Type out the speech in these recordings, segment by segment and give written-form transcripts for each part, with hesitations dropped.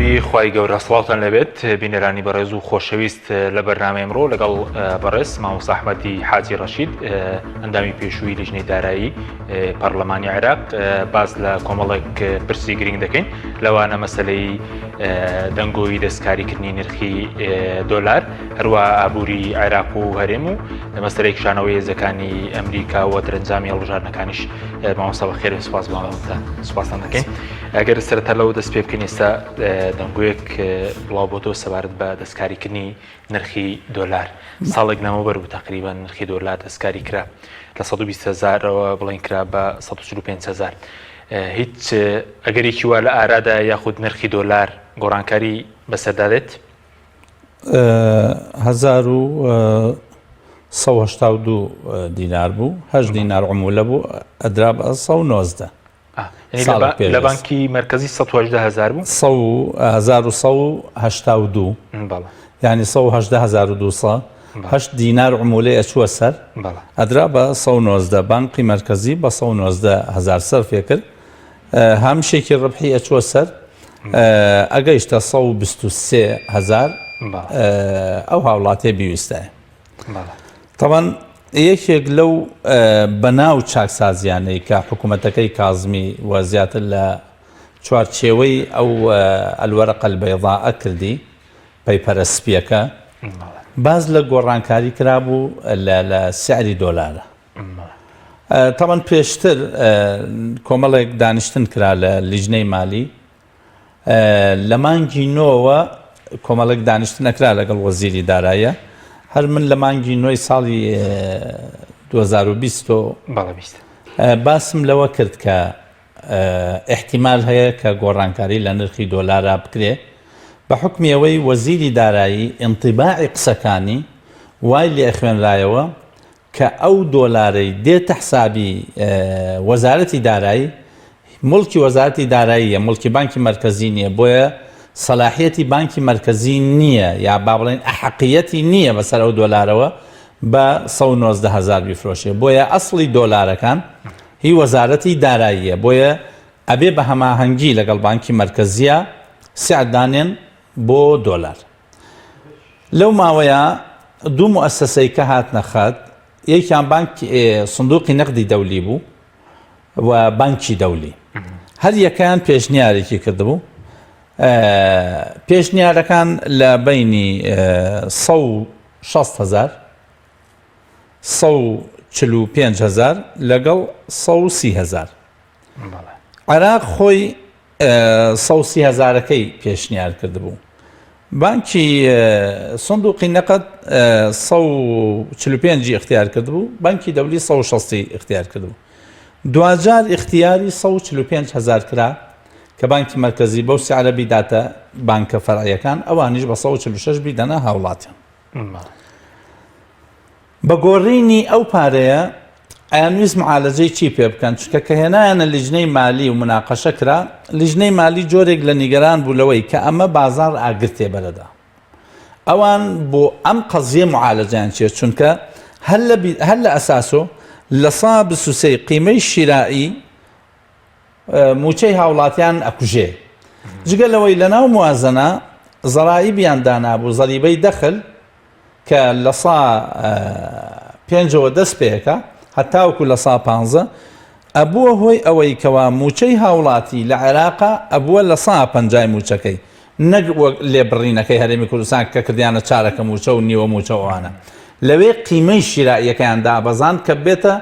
ناوی خوای گەورە سڵاوتان لێبێت بینەرانی بەڕێز و خۆشەویست لە بەرنامەی ئەمڕۆ لەگەڵ بەڕێز مامۆستا ئەحمەدی حاجی ڕەشید ئەندامی پێشووی لیژنەی دارایی پەرلەمانی عێراق باس لە کۆمەڵێک پرسی گرنگ دەکەین لەوانە مەسلەی دەنگۆی دەستکاریکردنی نرخی دۆلار هەروە ئابووری عێراق و هەرێم و مەسەرەی کشانەوەی هێزەکانی ئەمریکا و دەرەنجامی هەڵبژاردنەکانیش مامۆستا بەخێر سپاس بۆ سپاستان دەکەین ئەگەر سەرەتا لەوە دەست پێ بکەین ئێستا دەنگۆیەک بڵاو بۆتەوە سەبارەت بە دەستکاریکردنی نرخی دۆلار ساڵێک لەمەوبەر بوو تقریبا نرخی دۆلار دەستکاری کرا لە 120 هزارەوە بڵێن کرا بە 145 هزار هیچ ئەگەرێکی وا لە ئارادا یاخود نرخی دۆلار گۆڕانکاری بەسەردا دێت؟ 1182 دینار بوو هەشت دینار عمولە بوو ئەدرا بە 119 لە بانکی مەرکەزی 118 هزار بوو 1182 یعنی 118200 هەشت دینار عمولەی ئەچووە سەر ئەدرا بە 119 بانقی مەرکەزی بە 119 هزار سەرفێ کرد هامشێکی ڕبحی ئەچووە سەر ئەگەیشتە 123 هزار ئەو هاوڵاتێ بیویستایە تەبعەن یەکێک لەو بەناو چاکسازیانەی کە حکوومەتەکەی کازمی و زیاتر لە چوارچێوەی ئەو الورقە البیضاء کردی پەیپەرە سپیەکە باز لە گۆڕانکاری کرابوو لە سعری دۆلارە تەبعەن پێشتر کۆمەڵێک دانیشتن کرا لە لیژنەی مالی لە مانگی نۆوە کۆمەڵێک دانیشتن ئەکرا لەگەڵ وەزیری دارایە هەر من لە مانگی نۆی ساڵی 2020 باسم لەوە کرد کە ئیحتیمال هەیە کە گۆڕانکاری لە نرخی دۆلارا بکرێ بە حوکمی ئەوەی وەزیری دارایی ئینتیباعی قسەکانی وای لێ ئەخوێنرایەوە کە ئەو دۆلارەی دێتە حسابی وەزارەتی دارایی موڵکی وەزارەتی داراییە، موڵکی بانکی مەرکەزی نییە، بۆیە سەلاحیەتی بانکی مەرکەزی نییە یا با بڵێین ئەحەقیەتی نییە بەسەر ئەو دۆلارەوە بە 119 هەزار بیفرۆشێ، بۆیە ئەسڵی دۆلارەکان هی وەزارەتی داراییە، بۆیە ئەبێ بە هەماهەنگی لەگەڵ بانکی مەرکەزییا سعر دانێن بۆ دۆلار. لەو ماوەیە دوو موئەسەسەی کە هاتنە خەت، یەکیان بانک سندوقی نەقدی دەولی بوو و بانکی دەولی. هەر یەکەیان پێشنیارێکی کردبوو. پێشنیارەکان لە بەینی 160 هەزار 145 هەزار لەگەڵ 130 هەزار. عێراق خۆی 130 هەزارەکەی پێشنیار کردبوو. بانکی سندوقی نەقد 145 اختیار کردبوو، بانکی دەولی 160 اختیار کردبوو. دواجار اختیاری 145 هەزار کرا کە بانکی مەرکەزی بەو سعرە بیداتە بانکە فەرعیەکان، ئەوانیش بە 146 بیدەنە هاوڵاتیان. بە گۆڕینی ئەو پارەیە ئەیانویست معالەجەی چی پێ بکەن، چونکە کە هێنایانە لیژنەی مالی و مناقەشە کرا، لیژنەی مالی جۆرێک لە نیگەران بوو لەوەی کە ئەمە بازاڕ ئاگر تێبەرەدا. ئەوان بۆ ئەم قەزیە معالەجەیان چیە، چونکە هەر لە هەر لە ئەساسۆ لە سا 23 قیمەی شیرائی مووچەی هاوڵاتیان ئەکوژێ. جگە لەوەی لەناو موازنە زەرائیبیان دانابوو، زەریبەی دەخل، کە لە سا پێنجەوە دەست پێکا هەتاوەکو لە سا پانزە ئەبووە هۆی ئەوەی کەوا مووچەی هاوڵاتی لە عێراقا ئەبووە لە سا پەنجای مووچەکەی نەک وەک لێبڕینەکەی هەرێمی کوردستان کە کردیانە چارەکە مووچە و نیوە مووچە و ئەوانە لەوێ قیمەی شیرائیەکەیان دابەزاند کە بێتە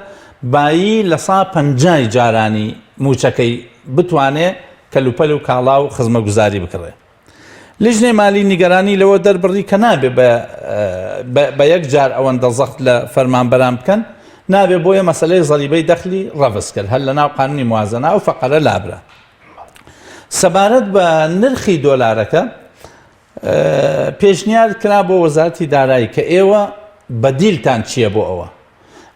بایی لە سا پەنجای جارانی مووچەکەی بتوانێ کەلوپەل و کاڵا و خزمەگوزاری بکڕێ. لیژنەی مالی نیگەرانی لەوە دەربڕی کە نابێ بە یەک جار ئەوەندە زەخت لە فەرمانبەران بکەن، نابێ بۆیە مەسەلەی زەریبەی دەخلی ڕەفز کرد هەر لەناو قانونی موازەنە ئەو فەقەرە لابرا. سەبارەت بە نرخی دۆلارەکە پێشنیار کرا بۆ وەزارەتی دارایی کە ئێوە بەدیلتان چییە بۆ ئەوە؟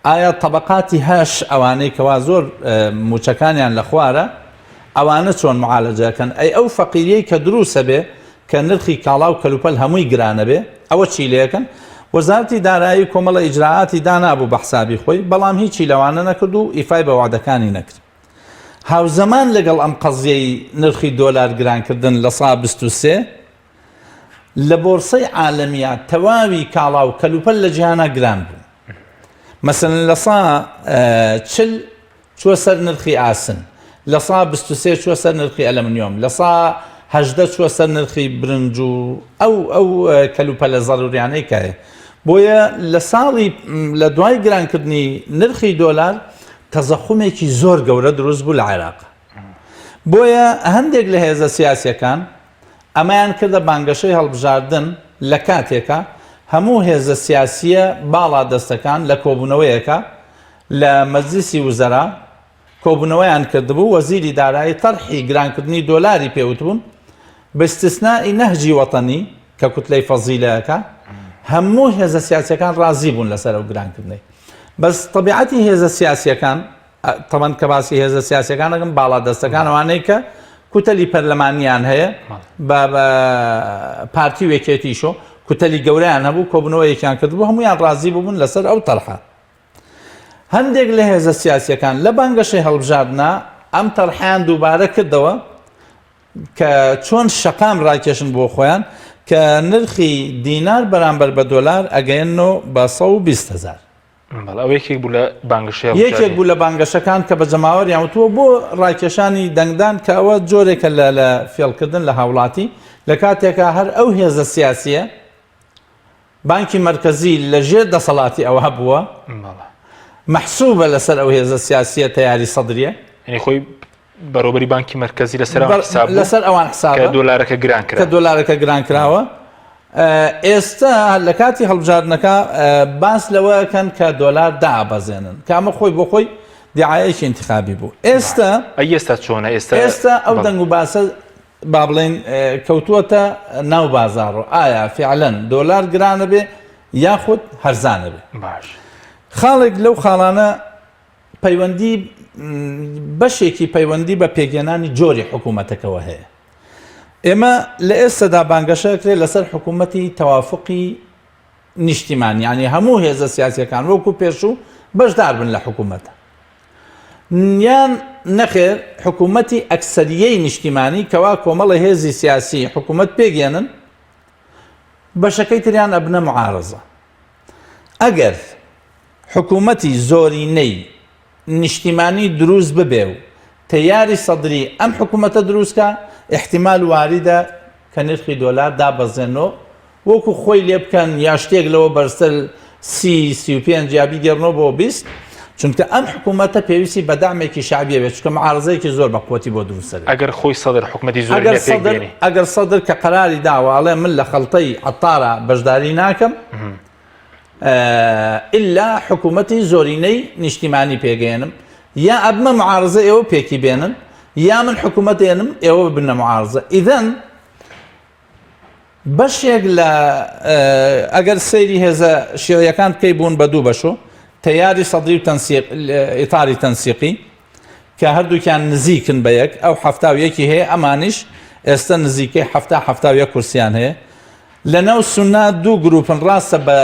ئایا تەبەقاتی هەش ئەوانەی کەوا زۆر موچەکانیان لە خوارە ئەوانە چۆن معالەجە ئەکەن ئەی ئەو فەقیریەی کە دروسە بێ کە نرخی کاڵا و کەلوپەل هەمووی گرانە بێ ئەوە چی لێکەن وەزارەتی دارایی کۆمەڵە ئیجرائاتی دانابوو بە حسابی خۆی بەڵام هیچی لەوانە نەکرد و ئیفای بە وعدەکانی نەکرد. هاوزەمان لەگەڵ ئەم قەزیەی نرخی دۆلار گرانکردن 23% لە بۆرسەی عالەمییا تەواوی کاڵا و کەلوپەل لە جیهانا گران بوو. مەسەلەن 40% چووە سەر نرخی ئاسن، 23% چووە سەر نرخی ئەلەمنیۆم، 18% چووە سەر نرخی برنج و ئەو ئەو کەلوپەلە زەروریانەی کە هەیە. بۆیە لە ساڵی لە دوای گرانکردنی نرخی دۆلار تەزەخومێکی زۆر گەورە دروست بوو لە عێراق. بۆیە هەندێک لە هێزە سیاسیەکان ئەمەیان کردە بانگەشەی هەڵبژاردن لە کاتێکا هەموو هێزە سیاسیە باڵا دەستەکان لە کۆبوونەوەیەکا لە مەجلیسی وزەرا کۆبوونەوەیان کردبوو وەزیری دارایی تەرحی گرانکردنی دۆلاری پێ وتبوون بە ئیستسنائی نەهجی وەتەنی کە کوتلەی فەزیلەکە هەموو هێزە سیاسیەکان ڕازی بوون لەسەر ئەو گرانکردنەی بەس تەبیعەتی هێزە سیاسیەکان تەبەن کە باسی هێزە سیاسیەکان دەکەم باڵا دەستەکان ئەوانەی کە کوتەلی پەرلەمانیان هەیە بە پارتی و یەکێتیشۆ کوتەلی گەورەیان هەبوو کۆبنەوەیەکیان کردبوو هەمویان ڕازی بوون لەسەر ئەو تەرحە هەندێک لە هێزە سیاسیەکان لە بانگەشەی هەڵبژاردنا ئەم تەرحیان دووبارە کردەوە کە چۆن شەقام ڕاکێشن بۆ خۆیان کە نرخی دینار بەرامبەر بە دۆلار ئەگەیەنەوە بە 120 هزار. بەڵێ ئەوە یەکێک بوو لە بانگەشەی یەکێک بوو لە بانگەشەکان کە بە جەماوەریان وتووە بۆ ڕاکێشانی دەنگدان کە ئەوە جۆرێکە لە لە فێڵکردن لە هاوڵاتی لە کاتێکا هەر ئەو هێزە سیاسیە بانکی مەرکەزی لە ژێر دەسەڵاتی ئەوە بووە مەحسوبە لەسەر ئەو هێزە سیاسیە تەیاری سەدریە یعنی خۆی بەرۆبەری بانکی مەرکەزی لەسەر ئەوان حساب بوو لەسەر ئەوان حسابە کە دۆلارەکە گران کرا کە دۆلارەکە گران کراوە ئێستا لە کاتی هەڵبژاردنەکە باس لەوە کەن کە دۆلار دابەزێنن کە ئەمە خۆی بۆ خۆی دیعاەیەکی انتخابی بوو ئێستا ئەی ئێستا چۆنە ئێستا ئێستا ئەو دەنگ و باسە با بڵێن کەوتووەتە ناو بازاڕ و ئایا فعلەن دۆلار گرانە بێ یاخود هەرزانە بێ باش خاڵێک لەو خاڵانە پەیوەندی بەشێکی پەیوەندی بە پێکهێنانی جۆری حکوومەتەکەوە هەیە. ئێمە لە ئێستەدا بانگەشە کرێت لەسەر حکوومەتی تەوافقی نیشتیمان یعنی هەموو هێزە سیاسیەکان وەکو پێشوو بەشدار بن لە حکوومەتە یان نەخێر حکوومەتی ئەکسەریەی نیشتیمانی کەوا کۆمەڵە هێزی سیاسی حکوومەت پێگەێنن بەشەکەی تریان ئەبنە معارزە ئەگەر حکوومەتی زۆرینەی نیشتیمانی دروست ببێ و تەیاری سەدری ئەم حکوومەتە دروست کا، ئیحتیمال واریدە کە نرخی دۆلار دابەزێنۆ وەکوو خۆی لێ بکەن یا شتێک لەوە بەرزتر 30، 35 یا بیگێڕنەوە بۆ 20، چونکە ئەم حکوومەتە پێویستی بە دەعمێکی شەعبی ئەبێ، چونکە معارەزەیەکی زۆر بە قوەتی بۆ دروست ئەبێ. ئەگەر خۆی سەدر حکومەتی زۆرینە پێک بێنێ. ئەگەر سەدر کە قەراری داوە ئەڵێ من لە خەڵتەی عەتارا بەشداری ناکەم، ئیلا حکوومەتی زۆرینەی نیشتیمانی پێگەیەنم یا ئەبمە معارزە ئێوە پێکی بێنن یا من حکوومەت ێنم ئێوە ببنە معارزە ئیدەن بەشێک لە ئەگەر سەیری هێزە شیعیەکان بکەی بوون بە دوو بەشۆ تەیاری سەدری و تەنسیق ئیتاری تەنسیقی کە هەردووکیان نزیکن بە یەک ئەو 71ی هەیە ئەمانیش ئێستا نزیکەی ه 71 کورسیان هەیە لەناو سوننە دوو گروپن ڕاستە بە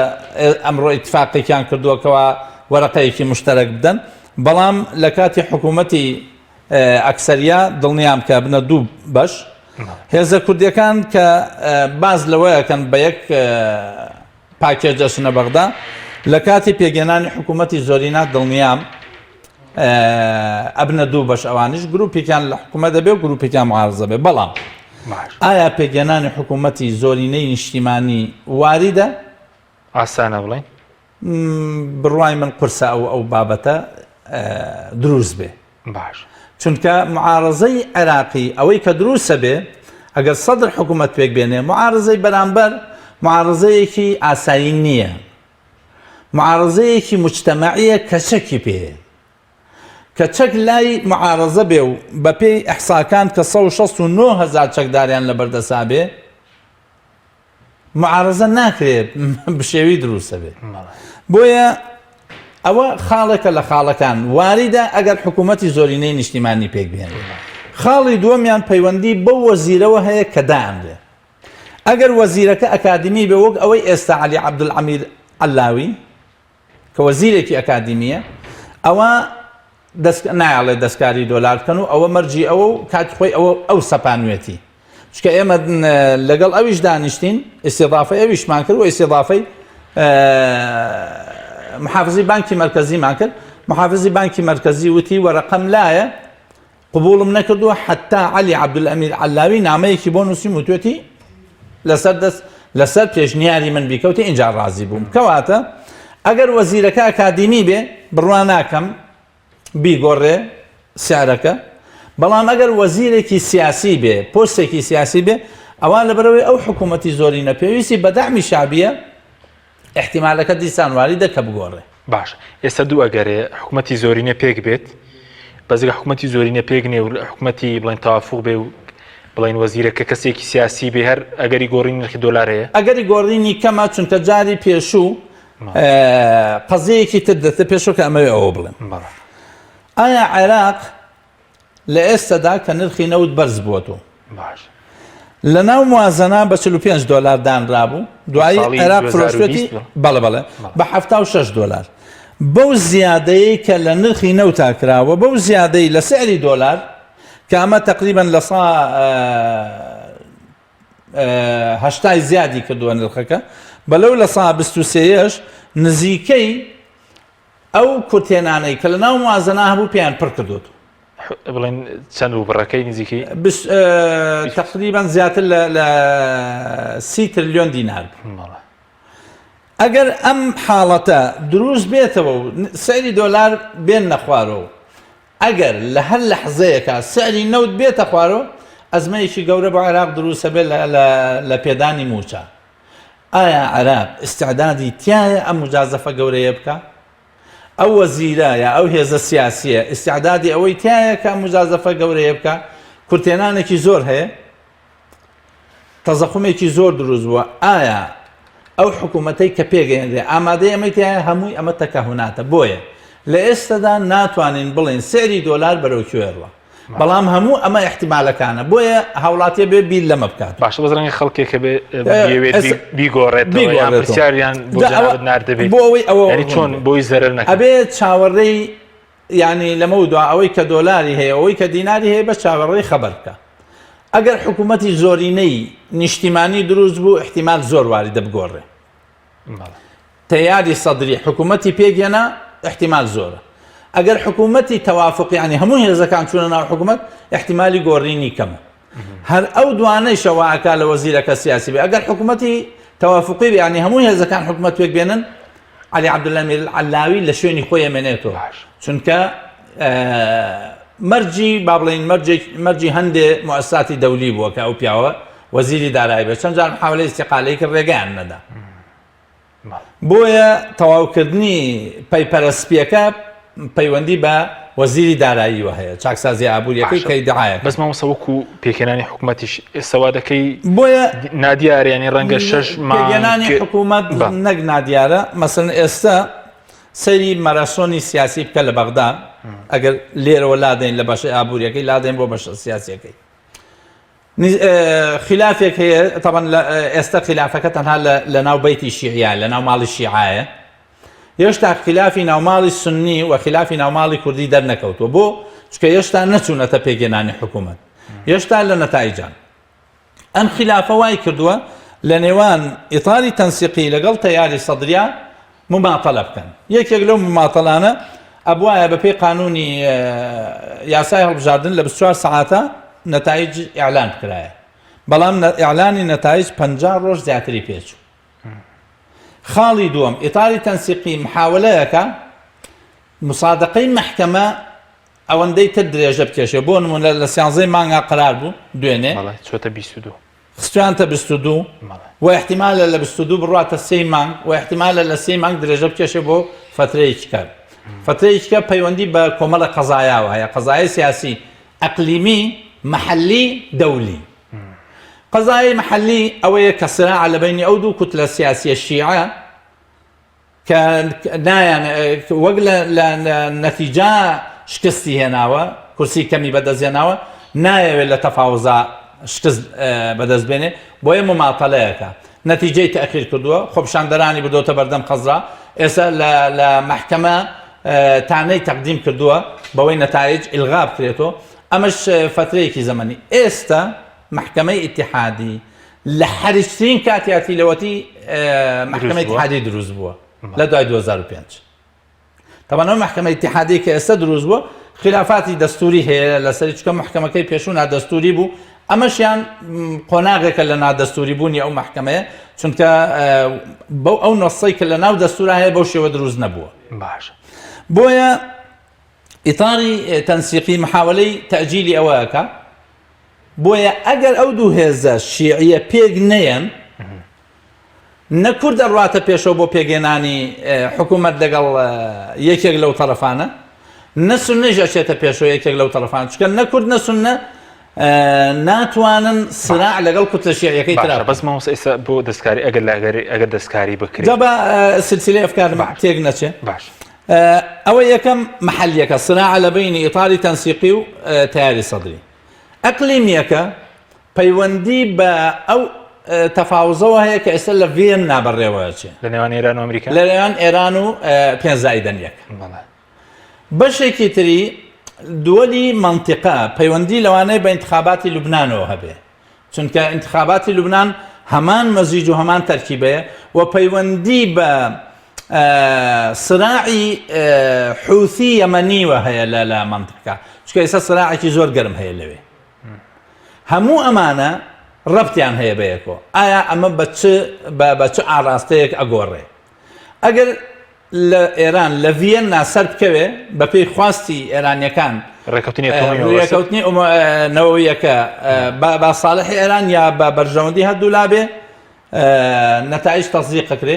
ئەمڕۆ ئیتفاقێکیان کردووە کەوا وەرەقەیەکی مشتەرەک بدەن بەڵام لە کاتی حکوومەتی ئەکسەریا دڵنیام کە بنە دوو بەش هێزە کوردیەکان کە باز لەوەیەکەن بە یەک پاکێج دەچنە بەغدا لە کاتی پێگەێنانی حکوومەتی زۆرینا دڵنیام ئەبنە دوو بەش ئەوانیش گروپێکیان لە حکوومەت دەبێ و گروپێکیان معارزە بێ بەڵام ئایا پێکهێنانی حکوومەتی زۆرینەی نیشتیمانی واریدە؟ ئاسانە بڵێین؟ بڕوای من قورسە ئەو ئەو بابەتە دروست بێ. باش. چونکە معارەزەی عێراقی ئەوەی کە دروستە بێ ئەگەر سەدر حکوومەت پێک بێنێ معارەزەی بەرامبەر معارەزەیەکی ئاسایی نییە. معارەزەیەکی مجتەمەعیە کە چەکی پێیە. کە چەک لای معارەزە بێ و بەپێی ئیحساکان کە 169 هەزار چەکداریان لەبەردەسا بێ معارەزە ناکرێ بشێوی دروستە بێ بۆیە ئەوە خاڵێکە لە خاڵەکان واریدە ئەگەر حکوومەتی زۆرینەی نیشتیمانی پێک بهێنێت خاڵی دووەمیان پەیوەندی بەو وەزیرەوە هەیە کە دائەنرێ ئەگەر وەزیرەکە ئەکادیمی بێ وەک ئەوەی ئێستا عەلی عەبدولئەمیر عەلاوی کە وەزیرێکی ئەکادیمیە ئەوە دەست نایەڵێ دەستکاری دۆلار بکەن و ئەوە مەرجی ئەوە و کاتی خۆی ئەوە ئەو سەپانوێتی چونکە ئێمە لەگەڵ ئەویش دانیشتین ئیسیضافەی ئەویشمان کرد و ئیسیضافەی محافزی بانکی مەرکەزیمان کرد محافزی بانکی مەرکەزی وتی وەرەقەم لایە قبوڵم نەکردووە حتا عەلی عەبدولئەمیر عەلاوی نامەیەکی بۆ نووسیم وتوێتی لەسەر دەست لەسەر پێشنیاری من بیکەوتی اینجا ڕازی بووم کەواتە ئەگەر وەزیرەکە ئەکادیمی بێ بڕوا ناکەم بیگۆڕێ سعرەکە بەڵام ئەگەر وەزیرێکی سیاسی بێ پۆستێکی سیاسی بێ ئەوان لەبەرەوەی ئەو حکوومەتی زۆرینە پێویستی بە دەعمی شعبیە ئیحتیمالەکە دیسان واریدە کە بگۆڕێ. باشە ئێستا دوو ئەگەرێ حکومەتی زۆرینە پێک بێت بەس گەر حکومەتی زۆرینە پێک نێ و حکومەتی بڵێن تەوافوق بێ و بڵێن وەزیرەکە کەسێکی سیاسی بێ هەر ئەگەری گۆڕینی نرخی دۆلار هەیە؟ ئەگەری گۆڕینی کەمە چونکە جاری پێشوو قەزیەیەکی تر دێتە پێشەوە کە ئەمەوێ ئەوە بڵێم. بەڵێ. ئایا عێراق لە ئێستەدا کە نرخی نەوت بەرز بووەتەوە باش لە ناو موازنە بە 45 دۆلار دانرابوو دوایی ساڵی عێراق 2020 فرۆشتێتی بوو. بەڵێ بەڵێ بە 76 دۆلار بەو زیادەیە کە لە نرخی نەوتا کراوە بەو زیادەی لە سعری دۆلار کە ئەمە تقریبا لە سا هەشتای زیادی کردووە نرخەکە بە لەو لە سا 23یش نزیکەی ئەو کورتهێنانەی کە لە ناو موازنە هەبوو پێیان پڕ کردووەتەوە. بڵێن چەند بوو بڕەکەی نزیکەی؟ تقریبا زیاتر لە سی ترلیۆن دینار بوو. ئەگەر ئەم حاڵەتە دروست بێتەوە و سعری دۆلار بێننە خوارەوە و ئەگەر لە هەر لەحزەیەکا سعری نەوت بێتە خوارەوە ئەزمەیەکی گەورە بۆ عێراق دروستە بێت لە پێدانی مووچە. ئایا عێراق ئیستعدادی تیایە ئەم موجازەفە گەورەیە بکا؟ ئەو وەزیرە یا ئەو هێزە سیاسیە ئیستعدادی ئەوەی تیایە کە ئەم موجازەفە گەورەیە بکا؟ کورتهێنانێکی زۆر هەیە، تەزەخومێکی زۆر دروست بووە، ئایا ئەو حکوومەتەی کە پێگەیەنرێ ئامادەی ئەمەی تیایە؟ هەمووی ئەمە تەکەهوناتە، بۆیە لە ئێستەدا ناتوانین بڵێین سعری دۆلار بەرەو کوێ ڕوا. بەڵام هەموو ئەمە ئیحتیمالەکانە بۆیە هاوڵاتیە بێ بیر لەمە بکات. باشە بەس ڕەنگە خەڵکێک هەبێ بیەوێت بیگۆڕێتەوە یان پرسیاریان بۆ جەنابت ناردبێت بۆ ئەوەی ئەوە یانی چۆن بۆی زەرەر نەکەن ئەبێ چاوەڕێی یانی لەمە دوا ئەوەی کە دۆلاری هەیە ئەوەی کە دیناری هەیە بەس چاوەڕێی خەبەر بکە ئەگەر حکوومەتی زۆرینەی نیشتیمانی دروست بوو ئیحتیمال زۆر واریدە بگۆڕێ. تەیاری سەدری حکوومەتی پێکهێنا ئیحتیمال زۆرە ئەگەر حکوومەتی تەوافق یعنی هەموو هێزەکان چوونە ناو حکوومەت ئیحتیمالی گۆڕینی کەمە هەر ئەو دوانەیشە وا ئەکا لە وەزیرەکە سیاسی بێ ئەگەر حکوومەتی تەوافقی بێ یعنی هەموو هێزەکان حکوومەت پێک بێنن عەلی عەبدولئەمیر عەلاوی لە شوێنی خۆی ئەمێنێتەوە چونکە مەرجی با بڵێین مەرجی هەندێ موئەسساتی دەولی بووە کە ئەو پیاوە وەزیری دارایی بێت چەند جار محاولەی ئیستیقالەی کرد ڕێگەیان نەدا بۆیە تەواوکردنی پەیپەرە سپیەکە پەیوەندی بە وەزیری داراییوە هەیە چاکسازی ئابووریەکەی کە ئیدعایە بەس مامۆستا وەکو پێکهێنانی حکوومەتیش ئێستا دەکەی بۆیە نادیارە ینی ڕەنگە شەش پێکهێنانی حکوومەت نەک نادیارە مەسەن ئێستا سەیری مەراسۆنی سیاسی بکە لە بەغدا ئەگەر لێرەوە لادەین لە بەشە ئابووریەکەی لادەین بۆ بەشە سیاسیەکەی خلافێک هەیە تەبەن ئێستا خلافەکە تەنها لە ناو بەیتی شیعە لە ناو ماڵی شیعایە هێشتا خلافی ناوماڵی سنی و خلافی ناوماڵی کوردی دەرنەکەوتووە بۆ چکە هێشتا نەچوونەتە پێکهێنانی حکوومەت هێشتا لە نەتایجان ئەم خلافە وای کردووە لە نێوان ئیتاری تەنسیقی لەگەڵ تەیاری سەدریا مماتەلە بکەن. یەکێک لەو مماتەلانە ئەبوایە بەپێی قانونی یاسای هەڵبژاردن لە 24 سەعاتە نەتایج ئیعلان بکرایە بەڵام ئیعلانی نەتایج 50 ڕۆژ زیاتری پێچوو. خاڵی دووەم ئیتاری تەنسیقی محاولەیەکە مسادقەی مەحکەمە ئەوەندەی تر درێژە بکێشێ بۆ نمونە لە سیانزەی مانگا قەرار بوو دوێنێ چۆتە 22 خستویانتە 22 و احتیمالە لە 22 بڕاتە سێی مانگ و احتیمالە لە سێی مانگ درێژە بکێشێ بۆ فترەیەکی کە فترەیەکی کە پەیوەندی بە کۆمەڵە قەزایاوە هەیە قەزای سیاسی ئەقلیمی محلی دەولی قەزای محلی ئەوەیە کە سراع لە بینی ئەو دوو کوتلە سیاسیە شیعە کە نایان وەک لە نەتیجە شکستی هێناوە کورسی کەمی بەدەست هێناوە نایەوێت لە تەفاوزا شکست بەدەست بێنێ بۆیە مماتەلەیەکە نەتیجەی تەخیر کردووە خۆپیشاندەرانی بردۆتە بەردەم خەزرا ئێستا لە مەحکەمە. تانەی تەقدیم کردووە بەوەی نەتایج ئیلغا بکرێتەوە ئەمەش فەترەیەکی زەمەنی ئێستا مەحکەمەی ئیتیحادی لە حەرجترین کاتیاتی لەوەتی مەحکەمەی ئیتیحادی دروست بووە لە دوای 2005 تەبعەن ئەو مەحکەمە ئیتیحادی کە ئێستا دروست بووە خلافاتی دەستوری هەیە لەسەری چکە محکەمەکەی پێشوو نادەستوری بوو ئەمەشیان قۆناغێکە لە نادەستوری بوونی ئەو محکەمەیە چونکە بەو ئەو نەسەی کە لە ناو دەستورا هەیە بەو شێوە دروست نەبووە باشە بۆیە ئیتاری تەنسیقی محاولەی تەجیلی ئەوەکە بۆیە ئەگەر ئەو دوو هێزە شیعیە پێک نەیەن نە کورد ئەڕواتە پێشەوە بۆ پێکهێنانی حکوومەت لەگەڵ یەکێک لەو تەرەفانە، نە سوننەیش ئەچێتە پێشەوە یەکێک لەو تەرەفانە، چونکە نە کورد نە سوننە ناتوانن سراع لەگەڵ کوتلە شیعیەکەی ترا باشە بەس مامۆستا ئێستا بۆ دەستکاری ئەگەر لە ئەگەر ئەگەر دەستکاری بکرێت جا با سلسلەی ئەفکارم تێک نەچێ باش ئەوە یەکەم محلیەکە صراع لە بینی ئیتاری تەنسیقی و تەیاری سەدری ئەقلیمیەکە پەیوەندی بە ئەو تەفاوزەوە هەیە کە ئێستا لە ڤیەننا بەڕێوە ئەچێ. لە نێوان ئێران و ئەمریکا؟ لە نێوان ئێران و پێنج زایدەن یەک. بەشێکی تری دووەلی مەنتیقە پەیوەندی لەوانەیە بە ئینتخاباتی لوبنانەوە هەبێ. چونکە ئینتخاباتی لوبنان هەمان مەزیج و هەمان تەرکیبەیە و پەیوەندی بە سراعی حوسی یەمەنیوە هەیە لە لە مەنتیقە. چونکە ئێستا سراعێکی زۆر گەرم هەیە لەوێ. هەموو ئەمانە ڕەبتیان هەیە بەیەکەوە ئایا ئەمە بە چ بە چ ئاڕاستەیەک ئەگۆڕێ ئەگەر لە ئێران لە ڤیەننا سەر بکەوێ بە پێی خواستی ئێرانیەکان ڕێکەوتنی ڕێکەوتنی نەوەویەکە بە ساڵحی ئێران یا بە بەرژەوەندی هەردوو لابێ نەتایج تەزیق ئەکرێ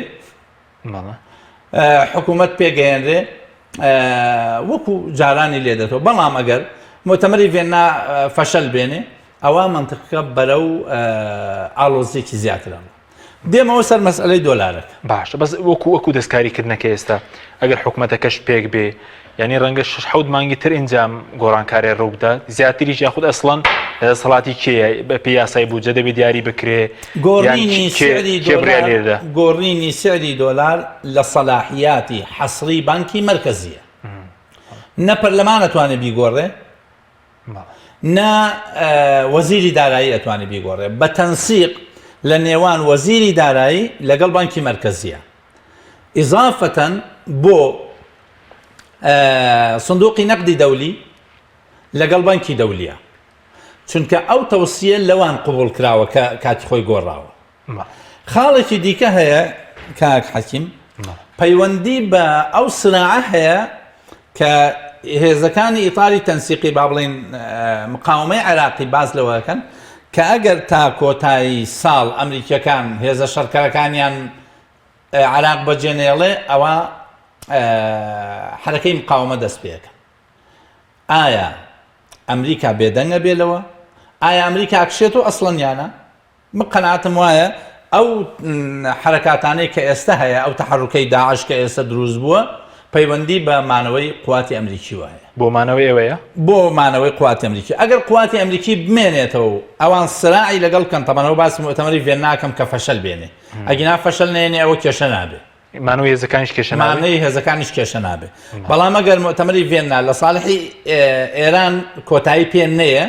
حکوومەت پێگەیەنرێ وەکو جارانی لێ دێتەوە بەڵام ئەگەر مۆتەمەری ڤێننا فەشەل بێنێ ئەوە منطقەکە بەرەو ئاڵۆزیەکی زیاترە دێمەوە سەر مەسئلەی دۆلارەکە باشە بەس وەکو وەکو دەستکاریکردنەکە ئێستا ئەگەر حکوومەتەکەش پێک بێ یعنی ڕەنگە شش حەوت مانگی تر ئینجام گۆڕانکارێ ڕووبدا زیاتریش یاخود ئەسڵەن لە دەسەڵاتی کێیە بە پێی یاسای بودجە دەبێ دیاری بکرێ گۆڕینی سعری دۆلار گۆڕینی سعری دۆلار لە سەلاحیاتی حەسری بانکی مەرکەزیە نە پەرلەمان ئەتوانێ بیگۆڕێ نە وەزیری دارایی ئەتوانێ بیگۆڕێ بە تەنسیق لە نێوان وەزیری دارایی لەگەڵ بانکی مەرکەزیە ئیزافەتەن بۆ سندوقی نەقدی دەولی لەگەڵ بانکی دەولیە چونکە ئەو تەوسیە لەوان قبوڵ کراوە کە کاتی خۆی گۆڕاوە خاڵێکی دیکە هەیە کاک حەکیم پەیوەندی بە ئەو سراعە هەیە کە هێزەکانی ئیتاری تەنسیقی با بڵین مقاومەی عێراقی باز لەوەکەن کە ئەگەر تا کۆتایی ساڵ ئەمریکیەکان هێزە شەرکەرەکانیان عراق بەجێنێڵێ ئەوە حرەکەی مقاومە دەست پێەکە ئایا ئەمریکا بێدەنگە بێ لەوە؟ ئایا ئەمریکا ئەکشێتەوە ئەسڵەن یانە؟ من قەناعەتم وایە ئەو حەرەکاتانەی کە ئێستا هەیە ئەو تەحەڕوکەی داعش کە ئێستا دروست بووە پەیوەندی بە مانەوەی قواتی ئەمریکیوە هەیە. بۆ مانەوەی ئێوەیە؟ بۆ مانەوەی قواتی ئەمریکی. ئەگەر قواتی ئەمریکی بمێنێتەوە و ئەوان سراعی لەگەڵ بکەن تەبعەن ئەوە باسی موئتەمەری ڤیەننا ئەکەم کە فەشەل بێنێ. ئەگینا فەشەل نەیەنێ ئەوە کێشە نابێ. مانەوەی هێزەکانیش کێشە نابێ؟ مانەوەی هێزەکانیش کێشە نابێ. بەڵام ئەگەر موئتەمەری ڤیەننا لە ساڵحی ئێران کۆتایی پێ نەیە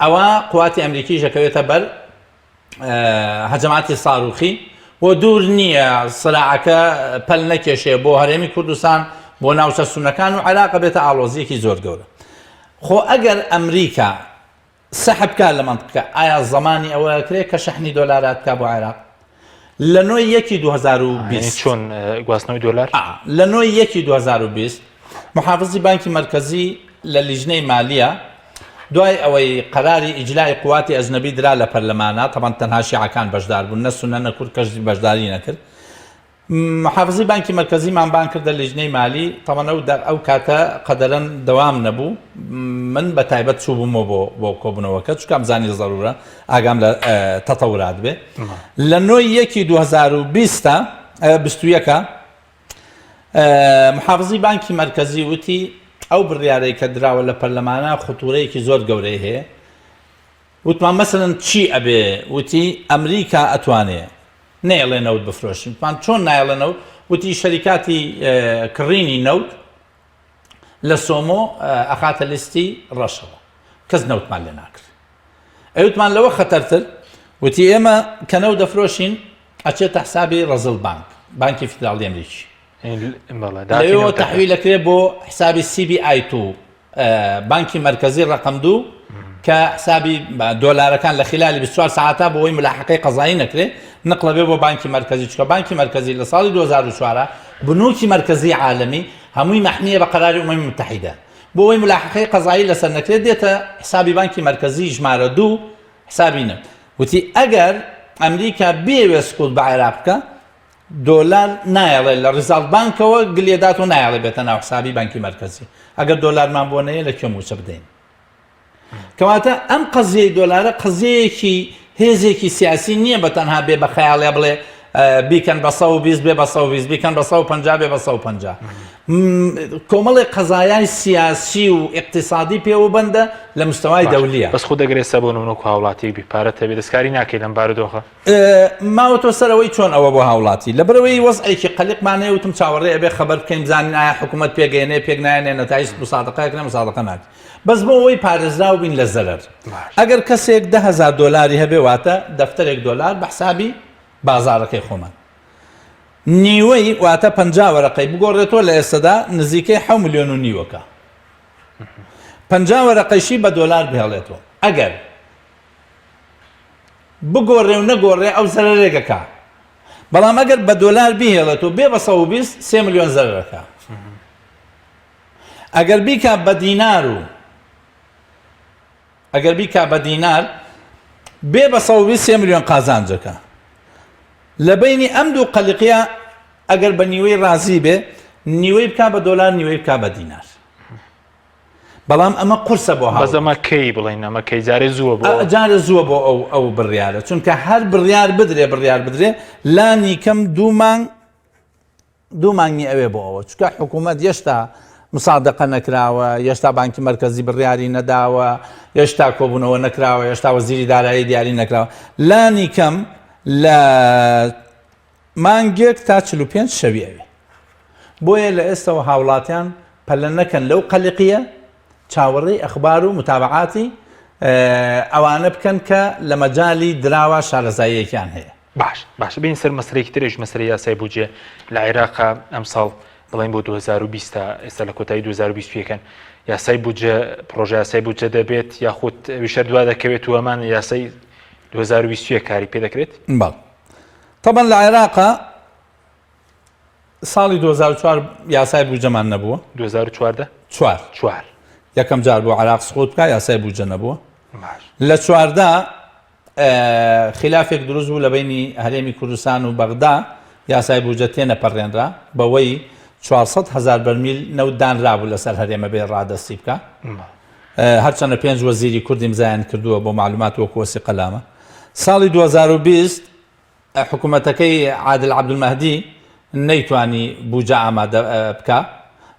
ئەوا قواتی ئەمریکیش ئەکەوێتە بەر هەجەماتی ساروخی و دوور نییە سراعەکە پەل نەکێشێ بۆ هەرێمی کوردستان بۆ ناوچە سونەکان و عێراق بێتە ئاڵۆزیەکی زۆر گەورە خۆ ئەگەر ئەمریکا سەحب کا لە مەنتقەکە ئایا زەمانی ئەوە ئەکرێ کە شەحنی دۆلارات بکا بۆ عێراق لە نۆی یەکی 2020 چۆن گواستنەوەی دۆلار لە نۆی یەکی 2020 محافزی بانکی مەرکەزی لە لیژنەی مالیە دوای ئەوەی قەراری ئیجلای قواتی ئەجنەبی درا لە پەرلەمانە تەبەن تەنها شیعەکان بەشدار بوون نە سونە نە کورد کەس بەشداری نەکرد محافزی بانکی مەرکەزیمان بانگ کردە لیژنەی مالی، تەبعەن ئەو ئەو کاتە قەدەرەن دەوام نەبوو، من بە تایبەت چووبوومەوە بۆ بۆ کۆبوونەوەکە چونکە ئەمزانی زەرورە ئاگام لە تەتەورات بێ. لە نۆی یەکی 2020 21 محافزی بانکی مەرکەزی وتی ئەو بڕیارەی کە دراوە لە پەرلەمانە خطورەیەکی زۆر گەورەی هەیە. وتمان مەسەلەن چی ئەبێ؟ وتی ئەمریکا ئەتوانێ نەیەڵێ نەوت بفرۆشین. وتمان چۆن نایەڵێ نەوت؟ وتی شەریکاتی کڕینی نەوت. لە سۆمۆ ئەخاتە لیستی ڕەشەوە کەس نەوتمان لێ ناکرد ئەوتمان لەوە خەتەرتر وتی ئێمە کە نەوت دەفرۆشین ئەچێتە حسابی ڕەزڵ بانک بانکی فیدراڵی ئەمریکی لەوێوە تەحویل ئەکرێ بۆ حسابی CBI two بانکی مەرکەزی ڕقم دوو کە حسابی دۆلارەکان لە خلالی 24 ساعتا بۆ ئەوەی ملاحقەی قەزایی نەکرێ نقلە بێ بۆ بانکی مەرکەزی چکە بانکی مەرکەزی لە ساڵی 2004 بنوکی مەرکەزی عالەمی هەمووی مەحمیە بە قەراری ئومەمی متحیدە بۆ ئەوەی ملاحقەی قەزایی لەسەر نەکرێت دێتە حسابی بانکی مەرکەزی ژمارە دوو حسابی نە وتی ئەگەر ئەمریکا بێوێ سقوط بە عێراق بکە دۆلار نایەڵێ لە ڕیزاڵت بانکەوە گلێدات و نایەڵێ بێتە ناو حسابی بانکی مەرکەزی ئەگەر دۆلارمان بۆ نەیە لە کوێ مووچە بدەین کەواتە ئەم قەزیەی دۆلارە قەزیەیەکی هێزێکی سیاسی نییە بە تەنها بێ بە خەیاڵێ بڵێ بیکەن بە 120 بێ بە 120 بیکەن بە 150 بێ بە 150 کۆمەڵێک قەزایای سیاسی و ئیقتیسادی پێوە بەندە لە مستەوای دەولیە بەس خۆ دەگرێت سە بۆ نمونە هاوڵاتیەک بی پارە تەبێ دەستکاری ناکەی لەم بارودۆخە ماوەتەوە سەر ئەوەی چۆن ئەوە بۆ هاوڵاتی لەبەرئەوەی وەزعێکی قەلقمان هەیە وتم چاوەڕێ ئەبێ خەبەر بکەین بزانین ئایا حکوومەت پێگەێنێ پێک نایەنێ نەتایج مسادقە ئەکرێ مسادقە ناکرێ بەس بۆ ئەوەی پارێزراو بین لە زەرەر ئەگەر کەسێک 10هزار دۆلاری هەبێ واتە دەفتەرێک دۆلار بە حسابی بازارەکەی خۆمان نیوەی واتە پ وەرەقەی بگۆڕێتەوە لە ئێستادا نزیکەی حە ملیۆن و نیوەکە پ وەرەقەشی بە دۆلار بهێڵێتەوە ئەگەر بگۆڕێ و نەگۆڕێ ئەو زەرەرێک ئەکا بەڵام ئەگەر بە دۆلار بیهێڵێت و بێ بە 120 سێ ملیۆن زەرەرەکە ئەگەر بیکا بە دینار و ئەگەر بیکا بە دینار بێ بە 120 سێ ملیۆن قازانجەکە لە بینی ئەم دوو قەلقیە ئەگەر بە نیوەی ڕازی بێ نیوەی بک بە دۆلار نیوەی بک بە دینار بەڵام ئەمە قورسە بۆ بەس ئەمە کەی بڵێین ئەمە کەی جارێ زووە بۆ جارێ زووە بۆ ئەو ئەو بڕیارە چونکە هەر بڕیار بدرێ بڕیار بدرێ لانی کەم دوو مانگ دوو مانگی ئەوێ بۆ ئەوە چونکە حکوومەت یەشتا مسادقە نەکراوە یەشتا بانکی مەرکەزی بڕیاری نەداوە یەشتا کۆبوونەوە نەکراوە یەشتا وەزیری دارایی دیاری نەکراوە لانی کەم لە مانگێک تا 45 شەوی ئەوێ بۆیە لە ئێستەوە هاوڵاتیان پەلە نەکەن لەو قەلقیە چاوەڕێی ئەخبار و متابعاتی ئەوانە بکەن کە لە مەجالی دراوە شارەزاییەکیان هەیە. باش باشە بین سەر مەسەلەیەکی ترێش مەسەلەی یاسای بودجە لە عێراقا ئەمساڵ بڵێن بۆ 2020 ئێستا لە کۆتایی 2021 یاسای بودجە پرۆژە یاسای بودجە دەبێت یاخود ویشەر دوا دەکەوێت و ئەمان یاسای 2021 کاری پێ دەکرێت بەڵ تەبەن لە عێراقا ساڵی 2004 یاسای بودجەمان نەبووە 2014 چوار چوار یەکەم جار بۆ عراق سقوط بکە یاسای بودجە نەبووە لە چواردا خلافێک دروست بوو لە بینی هەرێمی کوردستان و بەغدا یاسای بودجە تێنەپەڕێنرا بەوەی 400 هزار بەرمیل نەوت دانرابوو لەسەر هەرێمە بێ ڕادەستی بکە هەرچەندە پێنج وەزیری کوردی امزایان کردووە بۆ معلومات وەکو وەسیقە لامە ساڵی 2020 حکوومەتەکەی عادل عەبدولمەهدی نەیتوانی بوجە ئامادە بکا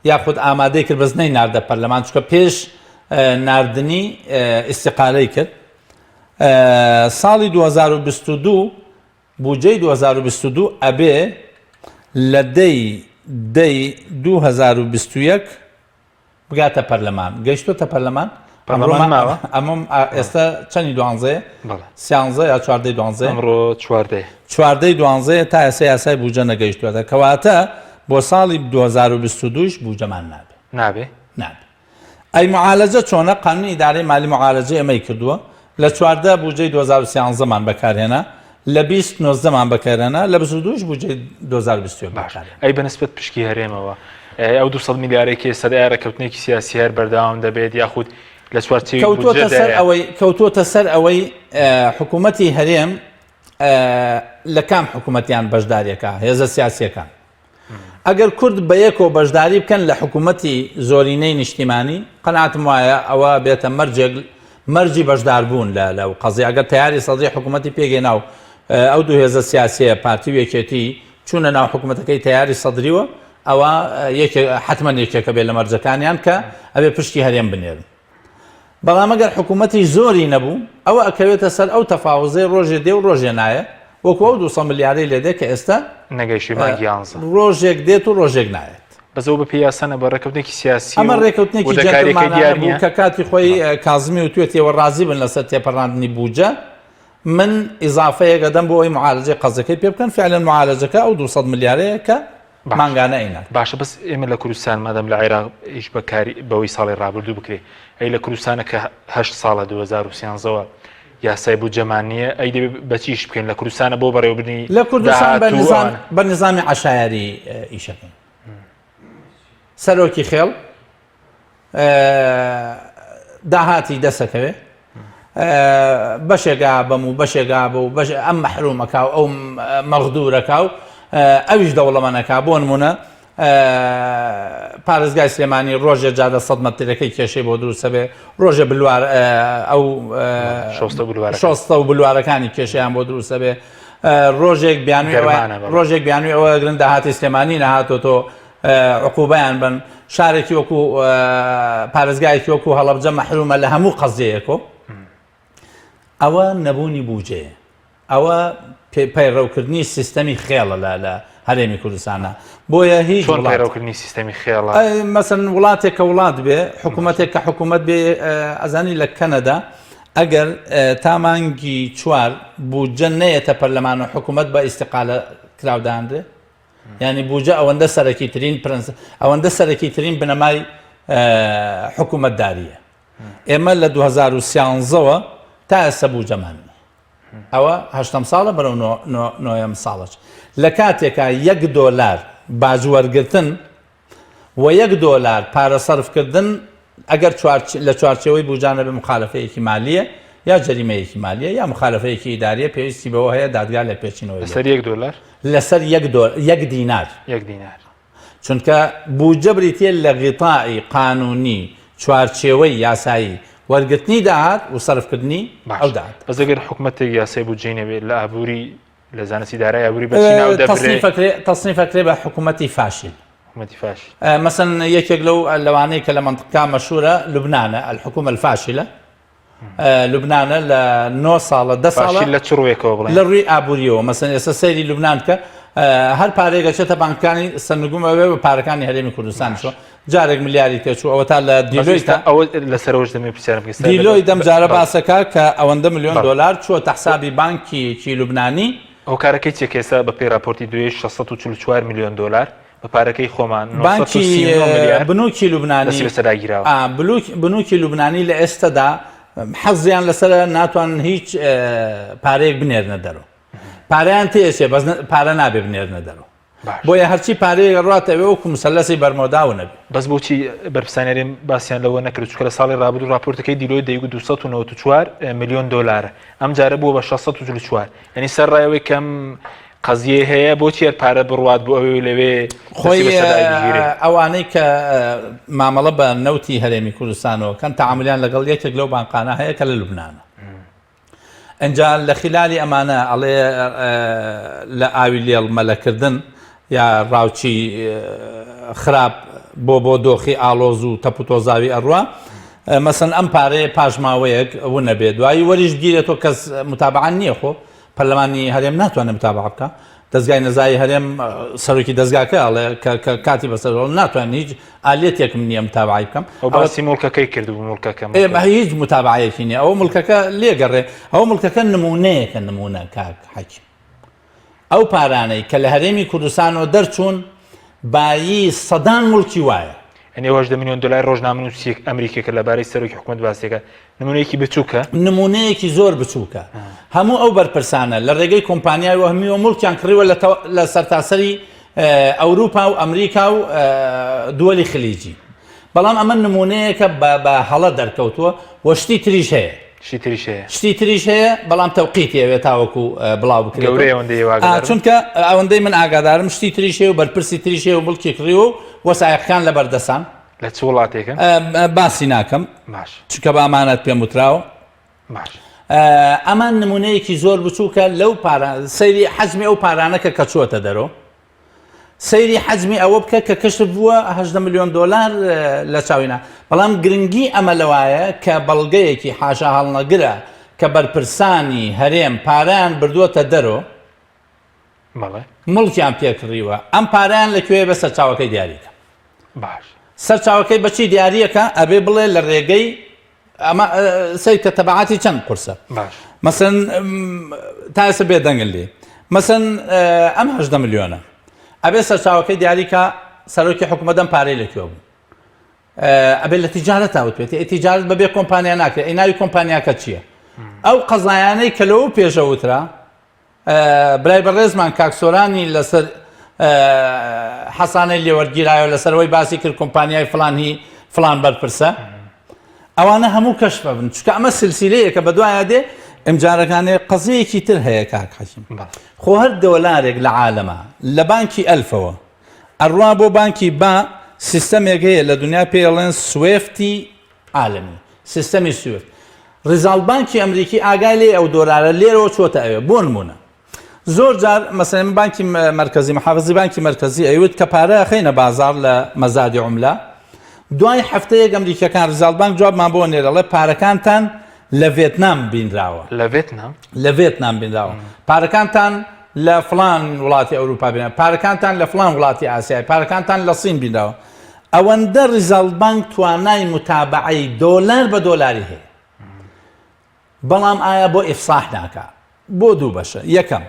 یاخود ئامادەی کرد بەس نەیناردە پەرلەمان چونکە پێش ناردنی ئیستیقالەی کرد ساڵی 2022 بودجەی 2022 ئەبێ لە دەی دەی 2021 بگاتە پەرلەمان گەیشتۆتە پەرلەمان پەرلەمان ماوە ئەمەم ئێستا چەنی دوانزەیە سیانزە یا چواردەی دوانزە ئەمڕۆ چواردەیە چواردەی دوانزەیە تا ئێستا یاسای بودجە نەگەیشتوەتە کەواتە بۆ ساڵی 2022 بودجەمان نابێ نابێ نابێ ئەی معالەجە چۆنە قانونی ئیدارەی مالی معالەجەی ئەمەی کردووە لە چواردە بودجەی 2013 مان بەکارهێنا لە 20 نۆزدەمان بەکارهێنا لە 22 بودجەی 2021 باش ئەی بە نسبەت پشکی هەرێمەوە ئەو 200 میلیارەی کە ئێستا ئایا ڕێککەوتنێکی سیاسی هەر بەردەوام دەبێت یاخود لە چوارچێوەی کەوتووەتە سەر بودجەدایە؟ ئەوەی کەوتووەتە سەر ئەوەی حکوومەتی هەرێم لە کام حکوومەتیان بەشداریەکە هێزە سیاسیەکان ئەگەر کورد بەیەکەوە بەشداری بکەن لە حکوومەتی زۆرینەی نیشتیمانی، قەناعەتم وایە ئەوە بێتە مەرجێک مەرجی بەشداربوون لە لەو قەزیە. ئەگەر تەیاری سەدری حکوومەتی پێکهێنا و ئەو دوو هێزە سیاسییە پارتی و یەکێتی چوونە ناو حکوومەتەکەی تەیاری سەدریوە ئەوە یەکێک حەتمەن یەکێکە بێ لە مەرجەکانیان کە ئەبێ پشکی هەرێم بنێرن. بەڵام ئەگەر حکوومەتی زۆری نەبوو ئەوە ئەکەوێتە سەر ئەو تەفاوزەی ڕۆژێ دێ و ڕۆژێ نایە وەکو ئەو 200 ملیارەی لێ دێ کە ئێستا نەگەیشتی مانگی یانزە ڕۆژێک دێت و ڕۆژێک نایەت. بەس ئەوە بەپێی یاسا نەبوو، ڕێککەوتنێکی سیاسی ئەمە و ڕێککەوتنێکی وردەکارییەکەی دیار جێنتڵمانانە بوو نییە. کە کاتی خۆی کازمی وتوێتیەوە ڕازی بن لەسەر تێپەڕاندنی بوجە، من ئیزافەیەک ئەدەم بۆ ئەوەی معالەجەی قەزەکەی پێ بکەن، فعلەن معالەجەکە ئەو 200 ملیارەیە کە باشە مانگانە ئەینارد. باشە بەس ئێمە لە کوردستان مادام لە عێراق ئیش بە کاری بەوەی ساڵی ڕابردوو بکرێ ئەی لە کوردستانە کە هەشت ساڵە 2013ەوە یاسای بودجەمان نییە ئەی دەبێ بە چی ئیش بکەین لە کوردستانە بۆ بەڕێوەبردنی لە کوردستان بە داهات و نظام ئەوانە؟ بە نظامی عەشایەری ئیشەکەین. سەرۆکی خێڵ داهاتی دەسەکەوێ بەشێک ئابەم و بەشێک ئابە و بەش ئەم مەحرومەکە و ئەو مەغدورەکە و ئەویش دەوڵەمەنەکە بۆ نمونە پارێزگای سلێمانی ڕۆژێ جادە 100 مەترەکەی کێشەی بۆ دروستە بێ ڕۆژێ بلوار ئەو شۆستە و بلوارەکانی کێشیان بۆ دروستە بێ ڕۆژێک بیانوی ڕۆژێک بیانوی ئەوە گرن داهاتی سلێمانی نەهاتۆتۆ عقوبەیان بن شارێکی وەکو پارێزگایەکی وەکو هەڵەبجە مەحرومە لە هەموو قەزیەیەکۆ ئەوە نەبوونی بوجەیە ئەوە پەیڕەوکردنی سیستەمی خێڵە لە لە هەرێمی کوردستانە بۆیە هیچ چۆن پەیڕەوکردنی سیستەمی خێڵە مەسەن وڵاتێک کە وڵات بێ حکوومەتێک کە حکوومەت بێ ئەزانی لە کەنەدا ئەگەر تا مانگی چوار بودجە نەیەتە پەرلەمان و حکوومەت بە ئیسیقالە کراودانرێ یانی بوجە ئەوەندە سەرەکی ترین پرنس ئەوەندە سەرەکی ترین بنەمای حکوومەتداریە ئێمە لە 2013ەوە تا ئێستا بوجەمان نیە ئەوە هەشتەم ساڵە بەرەو نۆیەم ساڵەش لە کاتێکا یەک دۆلار باج وەرگرتن و یەک دۆلار پارە سەرفکردن ئەگەر لە چوارچێوەی بوجا نەبێ مخالەفەیەکی مالیە یا جەریمەیەکی مالیە یا مخالەفەیەکی ئیداریە پێویستی بەوە هەیە دادگا لێپێچینەوەی لەسەر یەک دۆلار؟ لەسەر یەک دۆ یەک دینار. یەک دینار. چونکە بودجە بریتیە لە غیتائی قانونی چوارچێوەی یاسایی وەرگرتنی داهات و سەرفکردنی ئەو باش داهاتە. بەس ئەگەر حکومەتێک یاسای بودجەی نەبێت لە ئابووری لە زانستی دارای ئابووری بە چی ناو دەبرێ؟ تەسنیف ئەکرێ تەسنیف ئەکرێ بە حکوومەتی فاشل. حکوومەتی فاشل. مەسەن یەکێک لەو لەوانەی کە لە مەنتقەکە مەشهورە لوبنانە الحکومە الفاشلە لوبنانە لە نۆ ساڵە دە ساڵە فاشل لە چ ڕوویەکەوە بڵێن؟ لە ڕووی ئابووریەوە مەسەن ئێستا سەیری لوبنان بکە هەر پارەیەک ئەچێتە بانکەکانی سەرنگوم ئەوێ بە پارەکانی هەرێمی کوردستانیشەوە جارێک ملیاری تێچوو ئەوە تا لە دیلۆیتە ئەوە لەسەرەوەش دەمەوێت پرسیارم بکەم دیلۆی دەم جارە باسەکە کە ئەوەندە ملیۆن دۆلار چووە تەحسابی بانکیکی لوبنانی هۆکارەکەی چیە کە ئێستا بەپێی راپۆرتی دوێی 644 ملیۆن دۆلار بە پارەکەی خۆمان بانکی 939 ملیار بنوکی لوبنانی دەستی بەسەردا گیراوە. بنوکی لوبنانی لە ئێستەدا حەزیان لەسەرە ناتوانن هیچ پارەیەک بنێرنە دەرەوە پارەیان تێچێ بەس پارە نابێ بنێرنە دەرەوە بۆیە هەرچی پارەیەک ئەڕواتە ئەوێ وەکو مسەلەسی بەرمۆدا و نەبێ. بەس بۆچی بەرپرسانی هەرێم باسیان لەوە نەکرد چونکە لە ساڵی ڕابردوو ڕاپۆرتەکەی دیلۆیت دەیگوت 294 ملیۆن دۆلارە ئەم جارە بووە بە 644 یعنی سەر ڕای ئەوەی کەم قەزیەی هەیە بۆچی هەر پارە بڕوات بۆ ئەوێ و لەوێ خۆی دەستی بەسەردا بگیرێ؟ ئەوانەی کە مامەڵە بە نەوتی هەرێمی کوردستانەوە کەن تەعامولیان لەگەڵ یەکێک لەو بانقانە هەیە کە لە لوبنانە. ئنجا لە خیلالی ئەمانە ئەڵێ لە ئاوی لێڵ مەلەکردن یا ڕاوچی خراپ بۆ بۆ دۆخی ئاڵۆز و تەپ و تۆزاوی ئەڕوا مەسەن ئەم پارەیە پاش ماوەیەک ونەبێ دوایی وەریش بگیرێتەوە کەس متابعە نییە خۆ پەرلەمانی هەرێم ناتوانێت متابعە بکا دەزگای نەزایی هەرێم سەرۆکی دەزگاکە ئەڵێ کە کاتی بەسەر ناتوانێت هیچ ئالێتێکم نییە متابعەی بکەم ئەو باسی موڵکەکەی کردبوو موڵکەکە ئێ هیچ متابعەیەکی نییە ئەو موڵکەکە لێگەڕێ ئەو موڵکەکە نمونەیەکە نمونە کاک حەکیم ئەو پارانەی کە لە هەرێمی کوردستانەوە دەرچوون بایی سەدان موڵکی وایە. یانی ئەو 18 ملیۆن دۆلار ڕۆژنامەنووسیەک ئەمریکیەکە لەبارەی سەرۆکی حکومەت باسیەکە نمونەیەکی بچووکە؟ نمونەیەکی زۆر بچووکە. هەموو ئەو بەرپرسانە لە ڕێگەی کۆمپانیای وەهمیەوە موڵکیان کڕیوە لە سەرتاسەری ئەوروپا و ئەمریکا و دووەلی خلیجی. بەڵام ئەمە نمونەیەکە بە هەڵە دەرکەوتووە و شتی تریش هەیە. شتی تریش هەیە. شتی تریش هەیە بەڵام تەوقیتی ئەوێ تاوەکو بڵاو بکرێتەوە. گەورەیە ئەوەندەی ئێوە ئاگادارن؟ چونکە ئەوەندەی من ئاگادارم شتی تریش هەیە و بەرپرسی تریش هەیە و موڵکی کڕیوە و وەسایقەکان لەبەردەسان. لە چ وڵاتێکن؟ باسی ناکەم. باش. چونکە بە ئەمانەت پێم وتراوە. باش. ئەمە نمونەیەکی زۆر بچووکە لەو پارە سەیری حەجمی ئەو پارانە کە کە چووەتە دەرەوە. سەیری حەجمی ئەوە بکە کە کەشف بووە 18 ملیۆن دۆلار لە چاوینا بەڵام گرنگی ئەمە لەوایە کە بەڵگەیەکی حاشا هەڵنەگرە کە بەرپرسانی هەرێم پارەیان بردووەتە دەرۆ بەڵێ موڵکیان پێکڕیوە ئەم پارەیان لە کوێ بە سەرچاوەکەی دیاریکە. باش. سەرچاوەکەی بە چی دیاریەکە؟ ئەبێ بڵێ لە ڕێگەی ئەمە سەیر کە تەبعاتی چەند قورسە. باش. مەسەن تا ئێستا بێدەنگن لێ. مەسەن ئەم 18 ملیۆنە ئەبێ سەرچاوەکەی دیاریکە سەرۆکی حکوومەت ئەم پارەی لە کوێ بوو. ئەبێ لە تیجارەتا وتبێتی ئەی تیجارەت بەبێ کۆمپانیا ناکرێت ئەی ناوی کۆمپانیاکە چییە؟ ئەو قەزایانەی کە لەوە پێشە وترا برای بەڕێزمان کاک سۆرانی لەسەر حەسانەی لێوەرگیرایەوە لەسەرەوەی باسی کرد کۆمپانیای فلان هی فلان بەرپرسە ئەوانە هەموو کەشف بن چونکە ئەمە سلسلەیەکە بەدوایە دێ ئەمجارەکانێ قەزیەکی تر هەیە کاک حەکیم خۆ هەر دۆلارێک لە عالەمە لە بانکی ئەلفەوە ئەڕوا بۆ بانکی با سیستەمێک هەیە لە دنیا پێڵێن سوێفتی عالەمی سیستەمی سویفت ڕیزاڵ بانکی ئەمریکی ئاگای لێ ئەو دۆلارە لێرەوە چۆتە ئەوێ بۆ نمونە زۆر جار مەسەلەن بانکی مەرکەزی محافزی بانکی مەرکەزی ئەیوت کە پارە خەینە بازار لە مەزادی عوملە دوای هەفتەیەک ئەمریکیەکان ڕیزاڵ بانک جوابمان بۆ نێرەڵێ پارەکانتان لە ڤێتنام بینراوە لە ڤێتنام لە ڤێتنام بینراوە پارەکانتان لە فلان وڵاتی ئەوروپا بینراوە پارەکانتان لە فلان وڵاتی ئاسیای پارەکانتان لە سین بینراوە ئەوەندە ڕیزاڵ بانک توانای متابەعەی دۆلار بە دۆلاری هەیە بەڵام ئایا بۆ ئیفساح ناکا؟ بۆ دوو بەشە، یەکەم،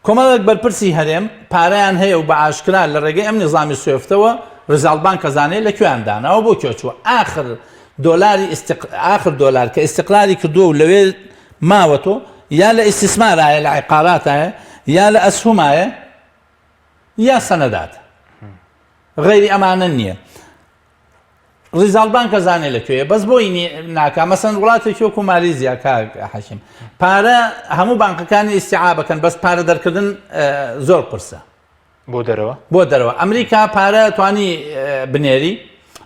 کۆمەڵێک بەرپرسی هەرێم پارەیان هەیە و بە ئاشکرا لە ڕێگەی ئەم نیزامی سوێفتەوە ڕیزاڵ بانک ئەزانێ لە کوێیان داناوە بۆ کوێ چووە ئاخر دۆلاری ئیستق ئاخر دۆلار کە ئیستقراری کردووە و لەوێ ماوەتۆ یا لە ئیستیسمارایە لە عیقاراتایە یا لە ئەسهومایە یا سەنەدات غەیری ئەمانە نییە. ڕیزاڵ بانک ئەزانێ لە کوێیە بەس بۆی ناکا مەسەن وڵاتێکی وەکو مالیزیا کاک حەکیم پارە هەموو بانقەکانی ئیستیعابەکەن بەس پارە دەرکردن زۆر قورسە بۆ دەرەوە بۆ دەرەوە ئەمریکا پارە توانی بنێری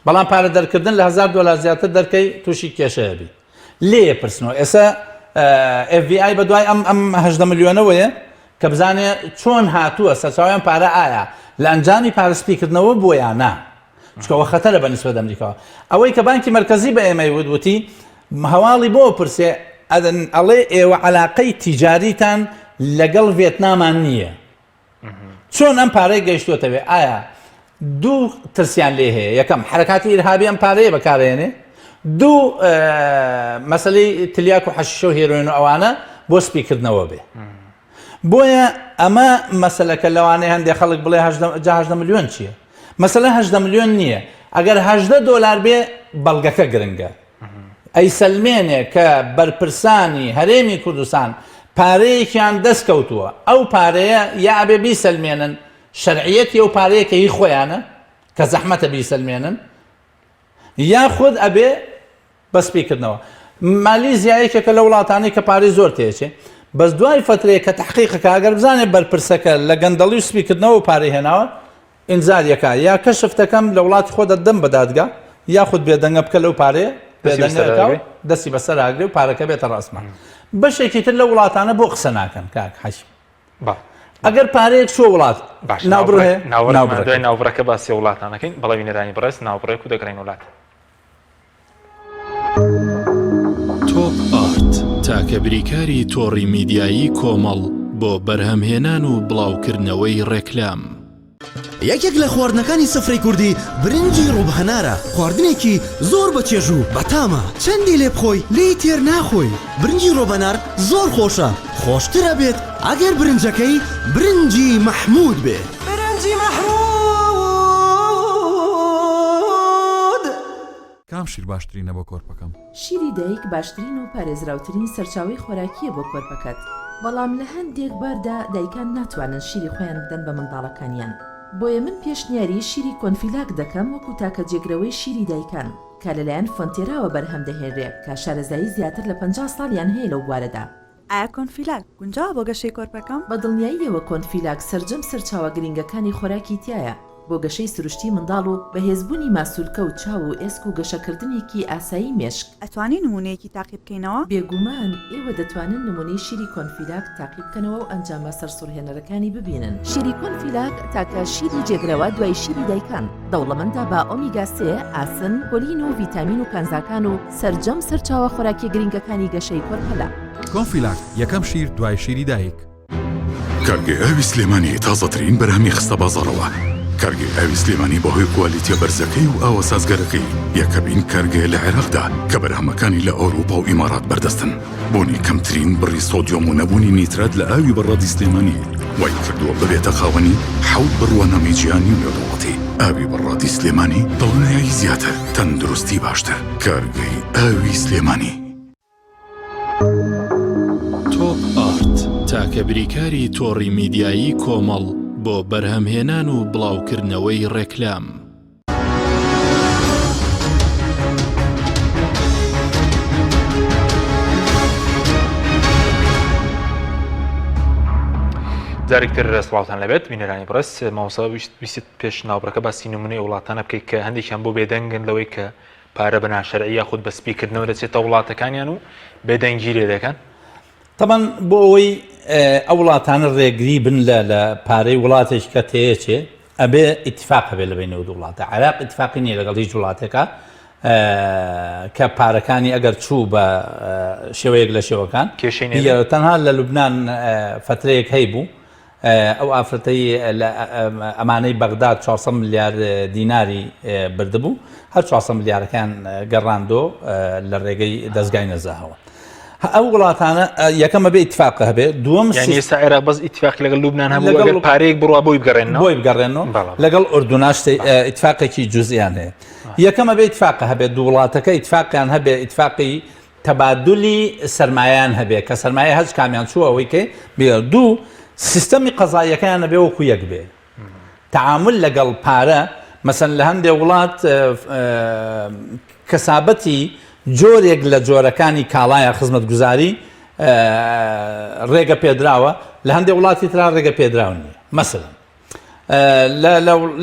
بەڵام پارە دەرکردن لە 1000 دلار زیاتر دەرکەی تووشی کێشەیە بی لێ پرسنەوە ئێستا FBI بە دوای ئەم ئەم 18 ملیۆنەوەیە کە بزانێ چۆن هاتووە سەرچاویان پارە ئایا لە ئەنجامی پارە سپیکردنەوە بووە یا نا چونکە ئەوە خەتەرە بە نیسبەت ئەمریکاوە ئەوەی کە بانکی مەرکەزی بە ئێمەی وت وتی هەواڵی بۆ پرسێ ئەدن ئەڵێ ئێوە عەلاقەی تیجاریتان لەگەڵ ڤێتنامان نییە چۆن ئەم پارەی گەیشتوتەوێ ئایا دوو ترسیان لێ هەیە یەکەم حرکاتی ئیرهابی ئەم پارەیە بەکارێنێ دوو مەسلەی تلیاک و حەشیشە و هێرۆین و ئەوانە بۆ سپیکردنەوە بێ بۆیە ئەمە مەسەلەکە لەوانەیە هەندێک خەڵک بڵێ جا 18 ملیۆن چییە؟ مەسەلە 18 ملیۆن نییە ئەگەر 18 دۆلار بێ بەڵگەکە گرنگە ئەیسەلمێنێ کە بەرپرسانی هەرێمی کوردستان پارەیەکیان دەست کەوتووە ئەو پارەیە یا ئەبێ بیسەلمێنن شەرعیەتی ئەو پارەیە کە هی خۆیانە کە زەحمەتە بیسەلمێنن یاخود ئەبێ بە سپیکردنەوە. مالیزیا یەکێکە لە وڵاتانەی کە پارەی زۆر تێچێ بەس دوای فەترەیەک کە تەحقیقەکە ئەگەر بزانێت بەرپرسەکە لە گەندەڵی و سپیکردنەوە پارەی هێناوە ئینزار یەکا یا کەشف دەکەم لە وڵاتی خۆت دەم بە دادگا یاخود بێدەنگە بکە لەو پارەیە بێدەنگەکە و دەستی بەسەر ئاگرێ و پارەکە بێتە ڕاستمان بەشێکی تر لە وڵاتانە بۆ قسە ناکەن کاک حەشیم ئەگەر پارەیەک چووە وڵات باش ناوبڕ ناوبڕەکە باسی وڵاتانەکەین بەڵێ بینەرانی بەڕێز ناوبڕێک و دەگەڕێین وڵات. تۆپ ئارت تاکە بریکاری تۆڕی میدیایی کۆمەڵ بۆ بەرهەمهێنان و بڵاوکردنەوەی ڕێکلام. یەکێک لە خواردنەکانی سفرەی کوردی برنجی ڕوب هەنارە، خواردنێکی زۆر بە چێژ و بەتامە، چەندی لێ بخۆی لێی تێر ناخۆی، برنجی ڕۆبەنار زۆر خۆشە، خۆشتر ئەبێت ئەگەر برنجەکەی برنجی مەحمود بێ. برنجی مەحمود. کام شیر باشترینە بۆ کۆرپەکەم؟ شیری دایک باشترین و پارێزراوترین سەرچاوەی خۆراکییە بۆ کۆرپەکەت، بەڵام لە هەندێک باردا دایکان ناتوانن شیری خۆیان بدەن بە منداڵەکانیان، بۆیە من پێشنیاری شیری کۆنفیلاک دەکەم وەکو تاکە جێگرەوەی شیری دایکان کە لەلایەن فۆنتێراوە بەرهەم دەهێنرێ کە شارەزایی زیاتر لە 50 ساڵیان هەیە لەو بوارەدا. ئایا کۆنفیلاک گونجاوە بۆ گەشەی کۆرپەکەم؟ بە دڵنیاییەوە کۆنفیلاک سەرجەم سەرچاوە گرنگەکانی خۆراکی تیایە بۆ گەشەی سروشتی منداڵ و بەهێزبوونی ماسولکە و چاو و ئێسک و گەشەکردنێکی ئاسایی مێشک. ئەتوانین نموونەیەکی تاقی بکەینەوە؟ بێگومان ئێوە دەتوانن نموونەی شیری کۆنفیلاک تاقی بکەنەوە و ئەنجامە سەرسوڕهێنەرەکانی ببینن. شیری کۆنفیلاک تاکە شیری جێگرەوە دوای شیری دایکان، دەوڵەمەندە بە ئۆمیگا سێ، ئاسن، کۆلین و ڤیتامین و کانزاکان و سەرجەم سەرچاوە خۆراکیە گرنگەکانی گەشەی کۆرپەلە. کۆنفیلاک یەکەم شیر دوای شیری دایک. کارگەی ئاوی سلێمانی تازەترین بەرهەمی خستە بازاڕەوە. کارگەی ئاوی سلێمانی بەهۆی کوالیتیە بەرزەکەی و ئاوە سازگارەکەی یەکەمین کارگەیە لە عێراقدا کە بەرهەمەکانی لە ئەوروپا و ئیمارات بەردەستن. بوونی کەمترین بڕی سۆدیۆم و نەبوونی نیترات لە ئاوی بەڕادی سلێمانی وای کردووە ببێتە خاوەنی حەوت بڕوانامەی جیهانی و نێودەوڵەتی. ئاوی بەڕادی سلێمانی دڵنیایی زیاتر، تەندروستی باشتر. کارگەی ئاوی سلێمانی. تۆپ ئارت، تاکە بریکاری تۆڕی میدیایی کۆمەڵ بۆ بەرهەمهێنان و بڵاوکردنەوەی ڕێکلام. جارێکتر سڵاوتان لەبێت بینەرانی بەڕێز مامۆستا ویست پێش ناوبڕەکە باسی نمونەی وڵاتانە بکەیت کە هەندێکیان بۆ بێدەنگن لەوەی کە پارە بە ناشەرعی یاخود بە سپیکردنەوە دەچێتە وڵاتەکانیان و بێدەنگی لێ دەکەن. تەبەن بۆ ئەوەی ئەو وڵاتانە ڕێگری بن لە لە پارەی وڵاتێک کە تێیەچێ ئەبێ ئیتفاق هەبێ لە بەینەوە دوو وڵاتە عێراق ئیتفاقی نییە لەگەڵ هیچ وڵاتێکا کە پارەکانی ئەگەر چوو بە شێوەیەک لە شێوەکان کێشەی نەبێ. تەنها لە لوبناان فترەیەک هەیبوو ئەو ئافرەتەی لە ئەمانەی بەغداد 400 ملیار دیناری بردبوو هەر 400 ملیارەکان گەڕاندۆ لە ڕێگەی دەستگای نەزاهەوە. ئەو وڵاتانە یەکەمە بێ ئیتفاق هەبێ دووەم یانی ئێستا عێراق بەس ئیتفاق لەگەڵ لوبنان هەبوو ئەگەر پارەیەک بڕوا بۆی بگەڕێنەوە بۆی بگەڕێنەوە لەگەڵ ئوردوناش ئیتفاقێکی جزئیان هەیە یەکەمە بێ ئیتفاق هەبێت دوو وڵاتەکە ئیتفاقیان هەبێ ئیتفاقی تەبادلی سەرمایان هەبێ کە سەرمایە هەچ کامیان چووە ئەوەی کە دوو سیستەمی قەزاییەکەیان نەبێ وەکو یەک بێ تەعامول لەگەڵ پارە مەسەن لە هەندێ وڵات کەسابەتی جۆرێک لە جۆرەکانی کاڵایە خزمەتگوزاری ڕێگە پێدراوە لە هەندێ وڵاتی ترا ڕێگە پێدراو نییە مەسەلەن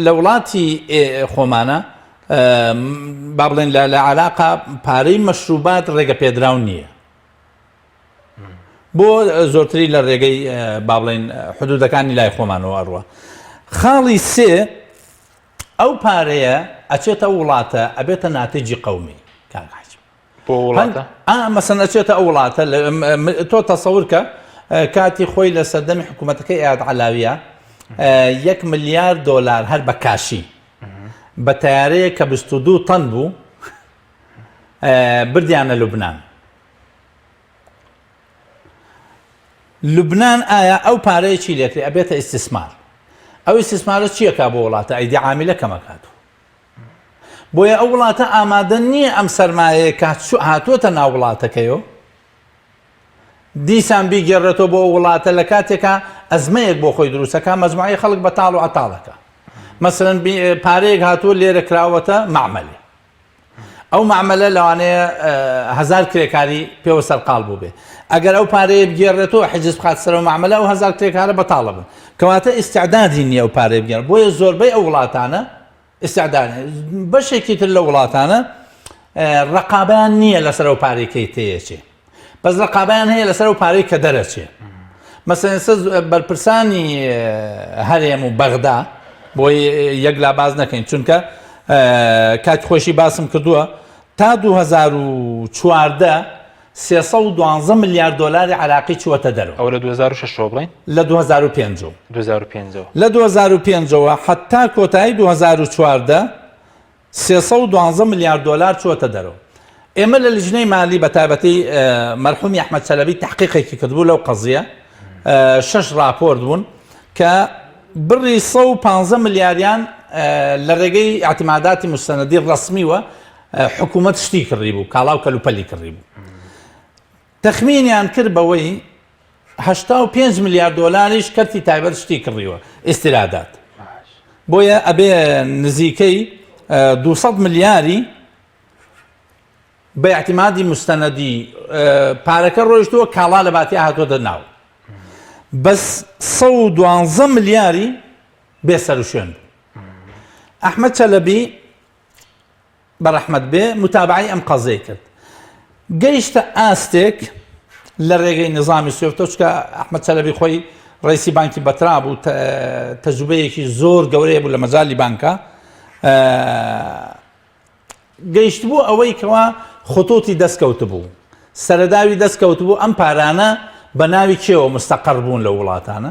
لە وڵاتی خۆمانە با بڵێن لە عراقا پارەی مەشروبات ڕێگە پێدراو نییە بۆ زۆرتری لە ڕێگەی با بڵێین حدودەکانی لای خۆمانەوە ئەڕوا. خاڵی سێ ئەو پارەیە ئەچێتە وڵاتە ئەبێتە ناتجی قەومی کاک حاجی. بۆ وڵاتە؟ ئا مەسەن ئەچێتە ئەو وڵاتە تۆ تەسەور کە کاتی خۆی لە سەردەمی حکوومەتەکەی ئیاد عەلاویە یەک ملیار دۆلار هەر بە کاشی بە تەیارەیە کە 22 تەن بوو بردیانە لوبناان. لوبنان ئایا ئەو پارەیە چی لێکرێ ئەبێتە ئیستیسمار ئەو ئیستیسمارە چیەکا بۆ وڵاتە ئەیدی عامیلە کەمەکات بۆیە ئەو وڵاتە ئامادە نییە ئەم سەرمایەیە کە هاتووەتە ناو وڵاتەکەیەوە دیسان بیگێڕێتەوە بۆ وڵاتە لە کاتێکا ئەزمەیەک بۆ خۆی دروستەکە مەجموعی خەڵک بەتاڵ و عەتاڵەکە مەسەلەن پارەیەک هاتووە لێرە کراوەتە مەعمەلێ ئەو مەعمەلە لەوانەیە هەزار کرێکاری پێوە سەرقاڵ بووبێ ئەگەر ئەو پارەیە بگێڕێتەوە حجز بخات سەرەوە مەعمەلە ئەو هەزار کرێکارە بەتاڵە بن کەواتە ئیستعدادی نییە ئەو پارەیە بگێڕ بۆیە زۆربەی ئەو وڵاتانە ئیستعداد بەشێکی تر لە وڵاتانە ڕقابیان نییە لەسەر ئەو پارەی کەی تێیەچێ بەس ڕقابیان هەیە لەسەر ئەو پارەی کە دەرەچێ مەسەن ئێستا بەرپرسانی هەرێم و بەغدا بۆی یەک لا باز نەکەین چونکە کات خۆشی باسم کردووە تا 2014 312 ملیار دلاری عراقی چووەتە دەرەوە ئەو لە 2006 بڵین لە 2005 2005 لە 2005ەوە حتا کۆتایی 2014 312 ملیار دۆلار چووەتە دەرەوە. ئێمە لە لیژنەی مالی بە تایبەتی مەرحومی ئەحمەد چەلەبی تەحقیقێکی کردبوو لەو قەزیە شەش راپۆرت بوون کە بڕی 115 ملیاریان لە ڕێگەی اعتماداتی مستەنەدی ڕەسمیوە حکوومەت شتی کڕی بوو کاڵا و کەلوپەلی کڕی بوو تەخمینیان کرد بەوەی 85 ملیار دۆلاریش کەرتی تایبەت شتی کڕیوە ئیستیرادات بۆیە ئەبێ نزیکەی 200 ملیاری بە اعتمادی مستەنەدی پارەکە ڕۆیشتووە کاڵا لە باتی هاتۆتە ناو بەس 112 ملیاری بێ سەرشوێن بوو ئەحمەد چەلەبی بەڕەحمەت بێ متابەعەی ئەم قەزیەی کرد گەیشتە ئاستێک لە ڕێگەی نظامی سوێفتەوە چکە ئەحمەد چەلەبی خۆی ڕئیسی بانکی بەترا بوو تەجروبەیەکی زۆر گەورەیە بوو لە مەجالی بانکە گەیشت بوو ئەوەی کەوا خطوطی دەستکەوت بوو سەرەداوی دەستکەوت بوو ئەم پارانە بە ناوی کێوە مستەقەر بوون لە وڵاتانە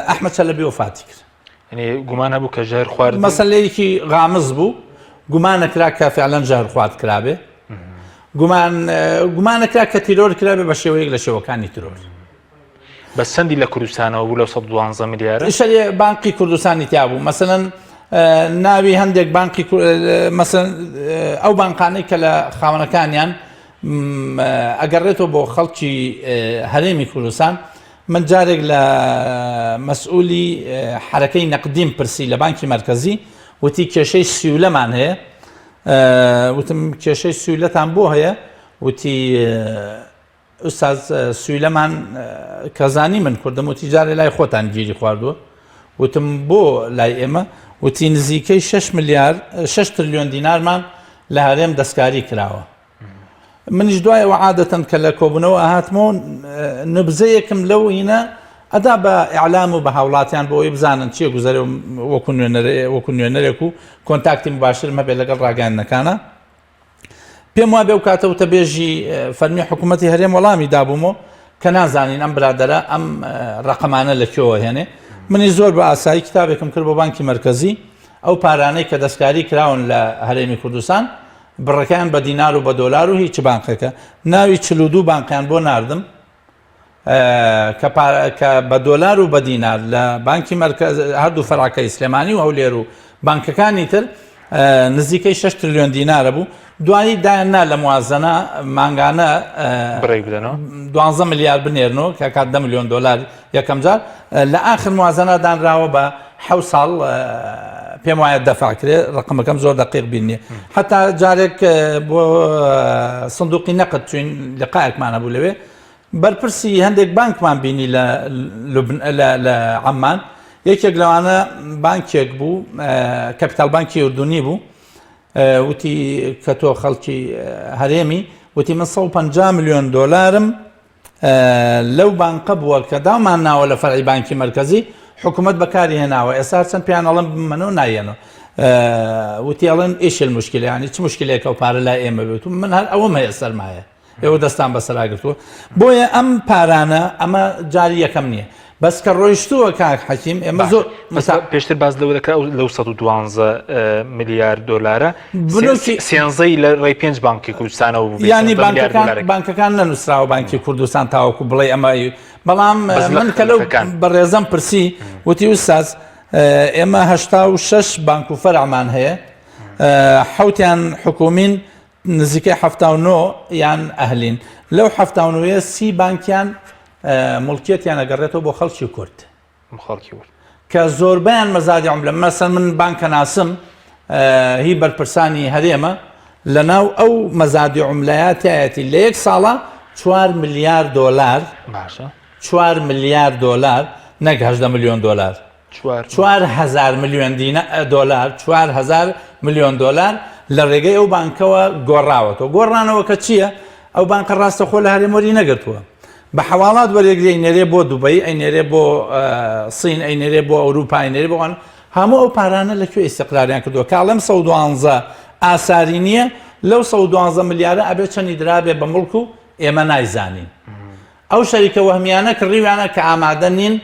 ئەحمەد چەلەبی وەفاتی کرد. یعنی گومان هەبوو کە ژەهر خوارد مەسەلەیەکی غامز بوو گومانەکرا کە فعلەن ژەهر خوارد کرابێ گومان گومانەکرا کە تیرۆر کرابێ بە شێوەیەک لە شێوەکانی ترۆر. بەس چەندی لە کوردستانەوە بوو لەو 112 ملیارە؟ شەرێ بانقی کوردستانی تیا بوو مەسەلەن ناوی هەندێک بانقی مەسەن ئەو بانقانەی کە لە خاوەنەکانیان ئەگەڕێتەوە بۆ خەڵکی هەرێمی کوردستان من جارێک لە مەسئولی حرەکەی نەقدیم پرسی لە بانکی مەرکەزی وتی کێشەی سیولەمان هەیە وتم کێشەی سیولەتان بۆ هەیە وتی ئوستاز سویلەمان کە زانی من کوردم وتی جارێ لای خۆتان گیری خواردووە وتم بۆ لای ئێمە وتی نزیکەی 6 ملیار 6 تریلیۆن دینارمان لە هەرێم دەستکاری کراوە منیش دوایەوە عادەتەن کە لە کۆبوونەوە هاتمەوە نبزەیەکم لەو هینە ئەدا بە ئیعلام و بە هاوڵاتیان بۆ ئەوەی بزانن چیە گوزەرێ وەکو نوێنەرێ وەکو نوێنەرێک و کۆنتاکتی مباشرم هەبێت لەگەڵ ڕاگەیاندنەکانە پێم وابێ ئەو کاتە وتەبێژی فەرمی حکوومەتی هەرێم وەڵامی دابوومەوە کە نازانین ئەم برادەرە ئەم ڕقەمانە لە کوێوە هێنێ منی زۆر بە ئاسایی کتابێکم کرد بۆ بانکی مەرکەزی ئەو پارانەی کە دەستکاری کراون لە هەرێمی کوردستان بڕەکەیان بە دینار و بە دۆلار و هیچ بانقێکە ناوی 42 بانقیان بۆ ناردم کە کە بە دۆلار و بە دینار لە بانکی مەرکەز هەردوو فەرعەکەی سلێمانی و هەولێر و بانکەکانی تر نزیکەی 6 تریلیۆن دینارە بوو دوایی دایان نا لە موازنە مانگانە بڕێک بدەنەوە 12 ملیار بنێرنەوە کە کات 10 ملیۆن دۆلار یەکەم جار لە ئاخر موازنە دانراوە بە حەو ساڵ پێم وایە دەفع کرێ ڕقمەکەم زۆر دقیق بیر نییە حتا جارێک بۆ سندوقی نەقد چوین لقایەکمان هەبوو لەوێ بەرپرسی هەندێک بانکمان بینی لە لە عەممان یەکێک لەوانە بانکێک بوو کەپیتال بانکی ئوردونی بوو وتی کە تۆ خەڵکی هەرێمی وتی من 150 میلیۆن دۆلارم لەو بانقە بووە کە دامان ناوە لە فەرعی بانکی مرکزی حکوومەت بەکاری هێناوە ئێستا چەند پێیان ئەڵم بمەنەوە نایەنەوە وتی ئەڵێن ئیش المشکلە ینی چ مشکلێکە و پارە لای ئێمە بێت و من هەر ئەوەم هەیە سەرمایە ئێوە دەستان بەسەرا گرتووە بۆیە ئەم پارانە ئەمە جاری یەکەم نییە بەس کە ڕۆیشتووە کاک حەکیم ئێمە زۆر پێشتر باس لەوە دەکرا لەو 112 ملیار دۆلارە سێنزەی لە ڕێی پێنج بانکی کوردستانەوە بوو ینی بانکەکان نەنووسراوە بانکی کوردستان تاوەکو بڵێ ئەمە بەڵام من کە لەو بەڕێزەم پرسی وتی ئوستاز ئێمە 86 بانک و فەرعمان هەیە حوتیان حکومین نزیکەی 79 یان ئەهلین لەو 79 سی بانکیان موڵکیەتیان ئەگەڕێتەوە بۆ خەڵکی کورد خەڵکی کورد کە زۆربەیان مەزادی عملە مەسەن من بانکە ناسم هی بەرپرسانی هەرێمە لە ناو ئەو مەزادی عملەیە تایەتی لە یەک ساڵە 4 ملیار دۆلار باشە 4 ملیار دۆلار نەک 18 ملیۆن دۆلار 4000 ملیۆن دۆلار 4000 ملیۆن دۆلار لە ڕێگەی ئەو بانکەوە گۆڕاوەتەوە گۆڕانەوەکە چییە؟ ئەو بانکە ڕاستەخۆ لە هەرێم وەری نەگرتووە بە حەواڵات وەرێگری ئەینێرێ بۆ دوبەی ئەینێرێ بۆ سین ئەینێرێ بۆ ئەوروپا ئەینێرێ بۆ ئەوان هەموو ئەو پارانە لە کوێ ئیستقراریان کردووە کاڵێم 112 ئاساری نییە لەو 112 ملیارە ئەبێ چەندی درابێ بە مڵک و ئێمە نایزانین ئەو شەریکە وەهمیانە کڕیویانە کە ئامادە نین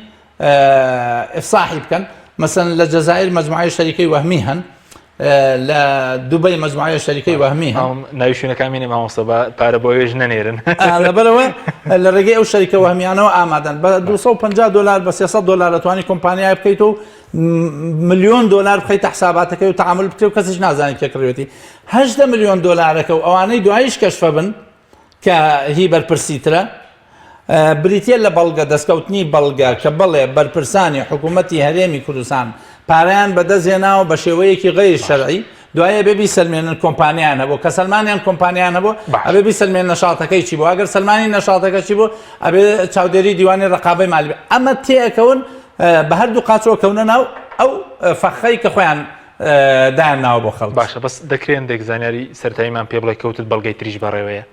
ئیفساحی بکەن مەسەن لە جەزائیر مەجموعەی شەریکەی وەهمی هەن لە دوبەی مەجموعەی شەریکەی وەهمی هەن ناوی شوێنەکان مێنێ مامۆستا بە پارە بۆ وێژ نەنێرن لەبەرەوە لە ڕێگەی ئەو شەریکە وەهمیانەوە ئامادەن بە 250 دلار بە 300 دلار دەتوانی کۆمپانیای بکەیت و ملیۆن دلار بخەیتە حساباتەکەی و تعامل بکەیت و کەسیش نازانێت کێ کڕیوێتی 18 ملیۆن دلارەکە و ئەوانەی دواییش کەشفە بن کە هی بەرپرسی ترە بریتیە لە بەڵگە دەستکەوتنی بەڵگە کە بەڵێ بەرپرسانی حکوومەتی هەرێمی کوردستان پارەیان بەدەست هێناوە بە شێوەیەکی غەیر شەرعی دوای ئەبێ بیسەلمێنن کۆمپانیان هەبوو کە سەلمانیان کۆمپانیان هەبوو ئەبێ بیسەلمێن نەشاتەکەی چی بوو ئەگەر سەلمانی نەشاتەکە چی بوو ئەبێ چاودێری دیوانی ڕقابەی مالی بێ ئەمە تێئەکەون بە هەردوو قاچەوە کەونە ناو ئەو فەخەی کە خۆیان دایان ناوە بۆ خەڵک. باشە بەس دەکرێ هەندێک زانیاری سەرەتاییمان پێ بڵێ کەوتت بەڵگەی تریش بەڕێوەیە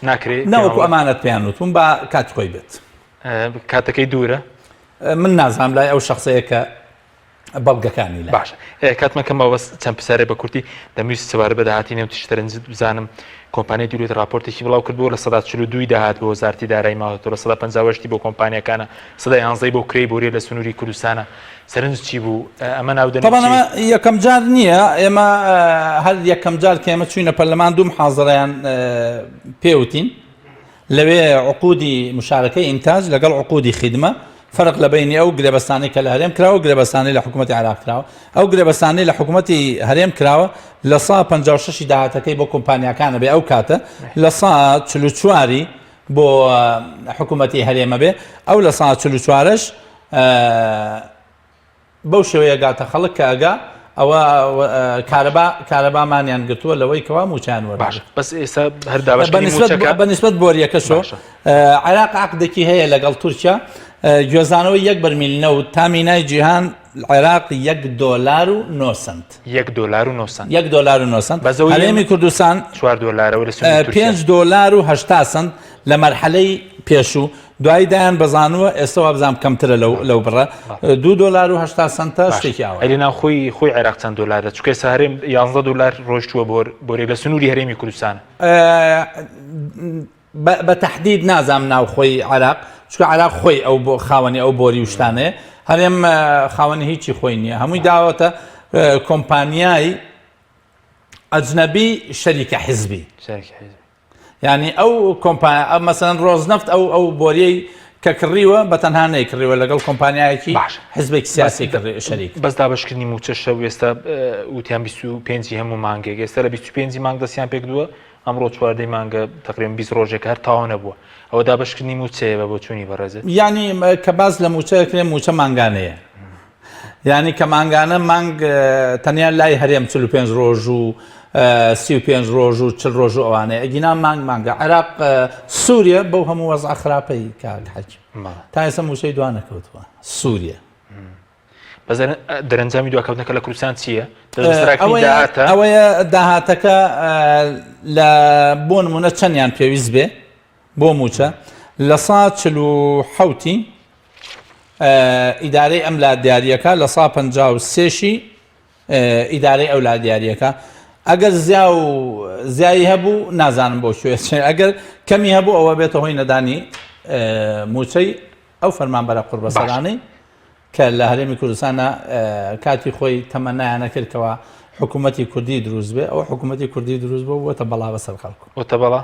ناکرێ نەوەکو ئەمانەت پێیان وتوم با کاتی خۆی بێت. کاتەکەی دوورە؟ من نازانم لای ئەو شخصەیە کە. بەڵگەکانی لە. باشە کاتمان کەمە بەس چەند پرسیارێک بە کورتی دەمویست سەبارەت بە داهاتی نەوتیش سەرنجت بزانم کۆمپانیای دیلۆیت راپۆرتێکی بڵاو کردبووە 42% داهات بۆ وەزارەتی دارایی ماوەتەوە 58% بۆ کۆمپانیاکانە 11% بۆ کرێی بۆریە لە سنووری کوردستانە سەرنج چی بوو ئەمە ناو دەنێ طبعا ئەمە یەکەم جار نییە ئێمە هەر یەکەم جار کە ئێمە چوینە پەرلەمان دوو محازەرەیان پێوتین لەوێ عقودی مشارەکەی ئینتاج لەگەڵ عقودی خیدمە فەرق لە بەینی ئەو گرێبەستانەی کە لە هەرێم کراوە و گرێبەستانەی لە حکوومەتی عێراق کراوە. ئەو گرێبەستانەی لە حکوومەتی هەرێم کراوە لە سا 56 ی داهاتەکەی بۆ کۆمپانیاکانە بێ ئەو کاتە لە سا 44 ی بۆ حکوومەتی هەرێمە بێ ئەو لە سا 44ش بەو شێوەیە گاتە خەڵک کە ئەگا ئەوە کارەبا کارەبامانیان گرتووە لەوەی کەوا موچیان وەر باش بەس ئێستا هەر دابەشکردنی موچەکە بە نسبەت بۆریەکەشەوە عێراق عقدێکی هەیە لەگەڵ تورکیا گوێزانەوەی یەک بەرمیل نەوت تا مینای جیهان عێراق یەک دۆلار و نۆ سنت یەک دۆلار و نۆ سنت یەک دۆلار و نۆ سنت هەرێمی کوردستان چوار دۆلارەوە لە سنووری تورکیا پێنج دۆلار و هەشتا سنت لە مەرحەلەی پێشوو دوایی دایان بەزانووە ئێستا وابزانم کەمترە لەو لەو بڕە دوو دۆلار و هەشتا سەنتە شتێکی ئاوایە. ئەی لە ناوخۆی خۆی عێراق چەند دۆلارە؟ چونکە ئێستا هەرێم یانزە دۆلار ڕۆیشتووە بۆر بۆرێ لە سنووری هەرێمی کوردستان. بە تەحدید نازانم ناوخۆی عێراق چونکە عێراق خۆی ئەو بۆ خاوەنی ئەو بۆری و شتانەیە هەرێم خاوەنی هیچی خۆی نییە هەمووی داوەتە کۆمپانیای ئەجنەبی شەریکە حیزبی. شەریکە حیزبی. یانی ئەو کۆمپانیا ئەو مەسەلەن ڕۆزنەفت ئەو ئەو بۆریەی کە کڕیوە بە تەنها نەیکڕیوە لەگەڵ کۆمپانیایەکی باشە حزبێکی سیاسی کڕی شەریک. بەس دابەشکردنی مووچە شەو ئێستا وتیان 25 هەموو مانگێک ئێستا لە 25 مانگ دەستیان پێکردووە ئەمڕۆ چواردەی مانگە تقریبا 20 ڕۆژێکە هەر تەواو نەبووە ئەوە دابەشکردنی مووچەیە بە بۆچوونی بەڕێزت؟ یانی کە باس لە مووچە دەکرێت مووچە مانگانەیە یانی کە مانگانە مانگ تەنیا لای هەرێم 45 ڕۆژ و 35 ڕۆژ و 40 ڕۆژ و ئەوانەیە ئەگینا مانگ مانگە عێراق سووریە بەو هەموو وەزع خراپەی کاک حەکیم تا ئێستا مووچەی دوا نەکەوتووە سووریە بەس دەرەنجامی دواکەوتنەکە لە کوردستان چییە؟ ئەوەیە داهاتەکە لە بۆ نمونە چەندیان پێویست بێ بۆ مووچە لە سا 47 ئیدارەی ئەم لا دیاریەکە لە سا 53شی ئیدارەی ئەو لا دیاریەکە ئەگەر زیا و زیایی هەبوو نازانم بۆ کوێ ئەگەر کەمی هەبوو ئەوە بێتە هۆی نەدانی مووچەی ئەو فەرمانبەرە قوربەسەرانەی کە لە هەرێمی کوردستانە کاتی خۆی تەمەنایانە کرد کەوا حکوومەتی کوردی دروست بێ ئەو حکوومەتی کوردی دروست بۆ بۆتە بەڵا بەسەر خەڵک بۆتە بەڵا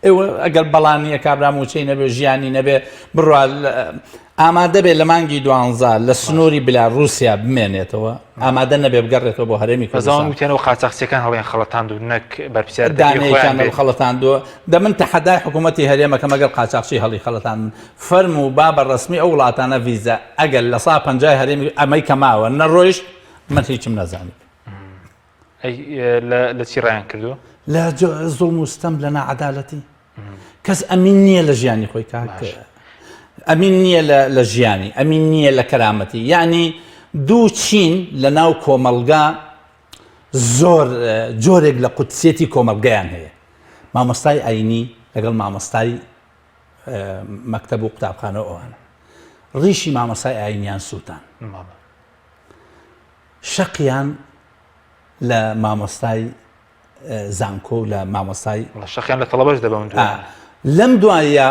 ئێوە ئەگەر بەڵا نییە کابرا مووچەی نەبێ ژیانی نەبێ بڕوا ئامادە بێ لە مانگی دوانزە لە سنووری بلا رووسیا بمێنێتەوە ئامادە نەبێ بگەڕێتەوە بۆ هەرێمی کوردستان وتیانەوە قاچاخچیەکان هەڵیان خەڵەتاند و نەک بەرپرسیار دانەیەکیان هەڵخەڵەتاندووە دە من تەحەدای حکوومەتی هەرێمەکەم ئەگەر قاچاخچی هەڵی خەڵەتاندن فەرموو با بە ڕەسمی ئەو وڵاتانە ڤیزە ئەگەر لە سا پەنجای هەرێمی ئەمەی کە ماوە نەڕۆیشت من هیچم نەزانی. ئەی لە چی ڕایان کردووە؟ لە زوڵم و ستەم لە ناعەدالەتی کەس ئەمین نییە لە ژیانی خۆی کاک ئەمین نییە لە ژیانی ئەمین نییە لە کەرامەتی یعنی دوو چین لە ناو کۆمەڵگا زۆر جۆرێک لە قودسیەتی کۆمەڵگەیان هەیە مامۆستای ئاینی لەگەڵ مامۆستای مەکتەب و قوتابخانە ئەوانە ڕیشی مامۆستای ئاینیان سووتان شەقیان لە مامۆستای زانکۆ و لە مامۆستای شەقیان لە تەڵەبەش دەبەم لەم دوایە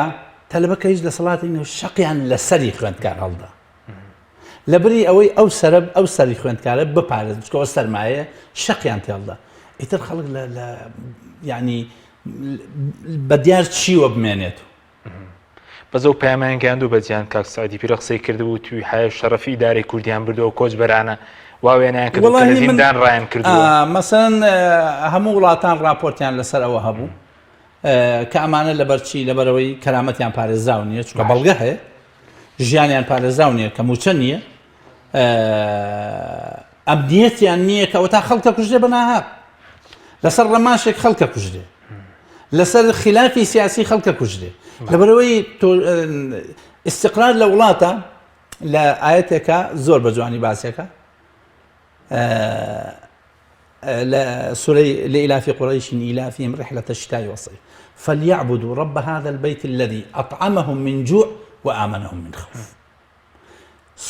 تەلبەکە هیچ دەسەڵاتی نە شەقیان لەسەری خوێندکار هەڵدا لەبری ئەوەی ئەو سەرە ئەو سەری خوێندکارە بپارێز بچکەوە سەرمایە شەقیان تێڵدا ئیتر خەڵک لە ینی بە دیار چیوە بمێنێت بەس ئەو پەیامیان گەیاندو بە جیهان کاک سەعدی پیرە قسەی کردبوو توی حەیای و شەڕەفی ئیدارەی کوردیان بردووە کۆچبەرانە وا وێنایان کردووە کە لە زیندان ڕایان کردووە. مەسەلەن هەموو وڵاتان ڕاپۆرتیان لەسەر ئەوە هەبوو کە ئەمانە لەبەر چی لەبەرەوەی کەرامەتیان پارێزراو نییە چونکە بەڵگە هەیە ژیانیان پارێزراو نییە کە موچە نییە ئەمنیەتیان نییە کە ئەوەتا خەڵکە کوژرێ بە ناهەق لەسەر ڕەماشێک خەڵکە کوژرێ لەسەر خلافی سیاسی خەڵکە کوژرێ لەبەرەوەی استقرار لە وڵاتە لە ئاەتێکە زۆر بە جوانی باسێکە لە سورەی لإیلاف قریش إیلافهم رحلة الشتاء والصيف فليعبدوا رب هذا البيت الذي أطعمهم من جوع وآمنهم من خوف.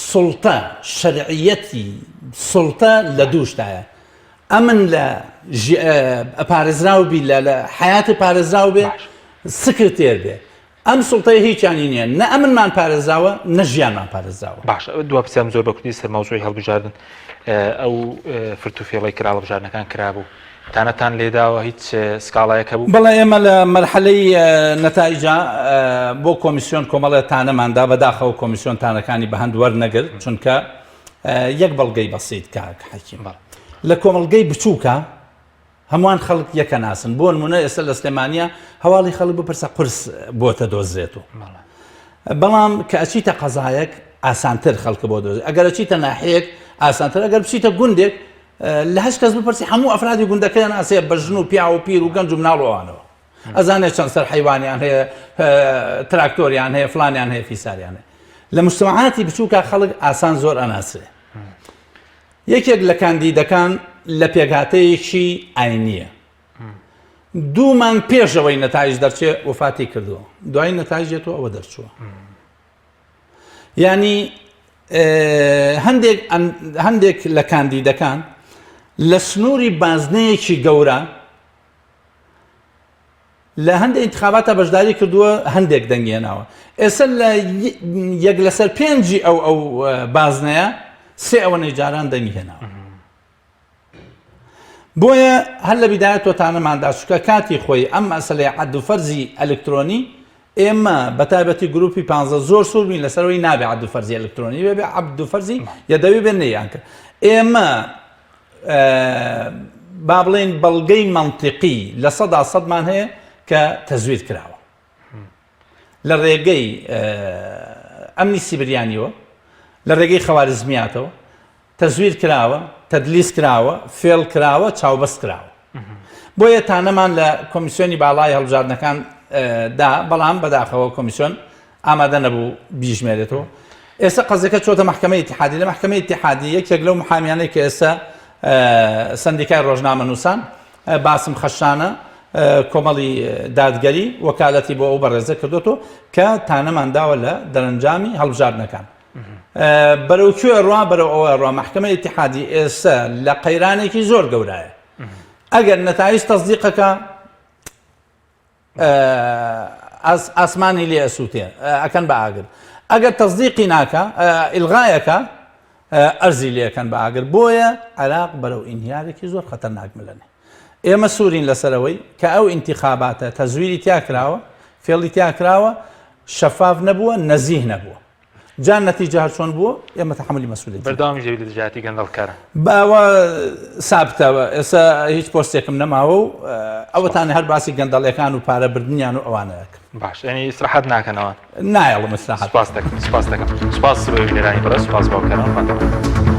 سوڵتە، شەرعیەتی سوڵتە لە دووشتایە. ئەمن لە پارێزراو بی لە لە حیاتی پارێزراو بێ سکرتێر بێ ئەم سوڵتەیە هیچیانی نییە نە ئەمنمان پارێزراوە نە ژیانمان پارێزراوە. باشە دوا پرسیارم زۆر بە کوردی سەر مەوزوعی هەڵبژاردن ئەو فرت و فێڵەی کرا هەڵبژاردنەکان کرابوو تانەتان لێداوە هیچ سکاڵایەک هەبوو؟ بەڵێ ئێمە لە مەرحەلەی نەتایجا بۆ کۆمیسیۆن کۆمەڵێ تانەمان دا بەداخەوە کۆمیسیۆن تانەکانی بە هەند وەرنەگرت چونکە یەک بەڵگەی بەسیت کاک حەکیم لە کۆمەڵگەی بچووکە هەمووان خەڵک یەکەناسن بۆ نمونە ئێستا لە سلێمانە هەواڵی خەڵک بپرسە قورس بۆتە دۆزرێت و بەڵام کە ئەچیتە قەزایەک ئاسانتر خەڵکە بۆ دۆزێت ئەگەر ئەچیتە ناحەیەک ئاسانتر ئەگەر بچیتە گوندێک لە هەشت کەس بپرسی هەموو ئەفرادی گوندەکەیان ئاسێ بە ژن و پیاو و پیر و گەنج و مناڵ و ئەوانەوە ئەزانێت چەند سەر حیوانیان هەیە تراکتۆریان هەیە فلانیان هەیە فیساریان هەیە لە مجتمعاتی بچووکە خەڵک ئاسان زۆر ئەناسرێ یەکێک لە کاندیدەکان لە پێکهاتەیەکی ئاینیە دوو مانگ پێشەوەی نەتایج دەرچێ وفاتی کردووە دوای نەتایجێتەوە ئەوە دەرچووە یانی هەندێک هەندێک لە کاندیدەکان لە سنووری بازنەیەکی گەورە لە هەندێک انتخاباتە بەشداری کردووە هەندێک دەنگێناوە ئێستا لە یەک لەسەر پێنجی ئەو ئەو بازنەیە سێ ئەوەنەی جاران دەنگی هێناوە بۆیە هەر لە بیدایەتەوە تانەمان دا چونکە کاتی خۆی ئەم مەسەلەی عەد و فەرزی ئەلکترۆنی ئێمە بە تایبەتی گروپی پانزە زۆر سوور بین لەسەرەوەی نابێ عەد و فەرزی ئەلکترۆنی بێ بێ عەبد و فەرزی یەدەوی بێ نەیان کرد ئێمە با بڵێن بەڵگەی مەنتیقی لە سەدا سەدمان هەیە کە تەزویر کراوە لە ڕێگەی ئەمنی سیبریانیەوە لە ڕێگەی خەوارزمیاتەوە تەزویر کراوە، تەدلیس کراوە، فێڵ کراوە، چاوبەست کراوە. بۆیە تانەمان لە کۆمیسیۆنی باڵای هەڵبژاردنەکان دا، بەڵام بەداخەوە کۆمیسیۆن ئامادە نەبوو بیژمێرێتەوە. ئێستا قەزیەکە چۆتە مەحکەمەی ئیتیحادی، لە مەحکەمەی ئیتیحادی یەکێک لەو محامیانەی کە ئێستا سەندیکای ڕۆژنامەنووسان باسم خەشانە کۆمەڵی دادگەری وەکالەتی بۆ ئەو بەڕێزە کردوەوە کە تانەمان داوە لە دەرەنجامی هەڵبژاردنەکان. بەرەو کوێ ئەڕوا بەرەو ئەوە ئەڕوا مەحکەمە ئیتیحادی ئێستا لە قەیرانێکی زۆر گەورایە ئەگەر نەتایج تەزدیقەکە ئاسمانی لێ ئەسووتێ ئەکەن بە ئاگر ئەگەر تەزدیقی ناکە ئیلغایەکە ئەرزی لێکەن بە ئاگر بۆیە عێراق بەرەو ئینهیارێکی زۆر خەتەرناک ملەنێ ئێمە سوورین لەسەرەوەی کە ئەو ئینتیخاباتە تەزویری تیا کراوە فێڵی تیا کراوە شەفاف نەبووە نەزیه نەبووە جا نەتیجە هەر چۆن بووە ئێمە تەحەمولی مەسئولیەتی بەردەوامیش دەبی لە دژایەتی گەندەڵکاران. با ئەوە سابتە ئێستا هیچ پۆستێکم نەماوە و ئەوەتان هەر باسی گەندەڵیەکان و پارە بردنیان و ئەوانە ئەکەم. باش یعنی ئیسراحەت ناکەن ئەوان. نایەڵم ئیسراحەت. سپاس دەکەم سپاس دەکەم سپاس بینەرانی بەڕێز سپاس باوکەران خواتان.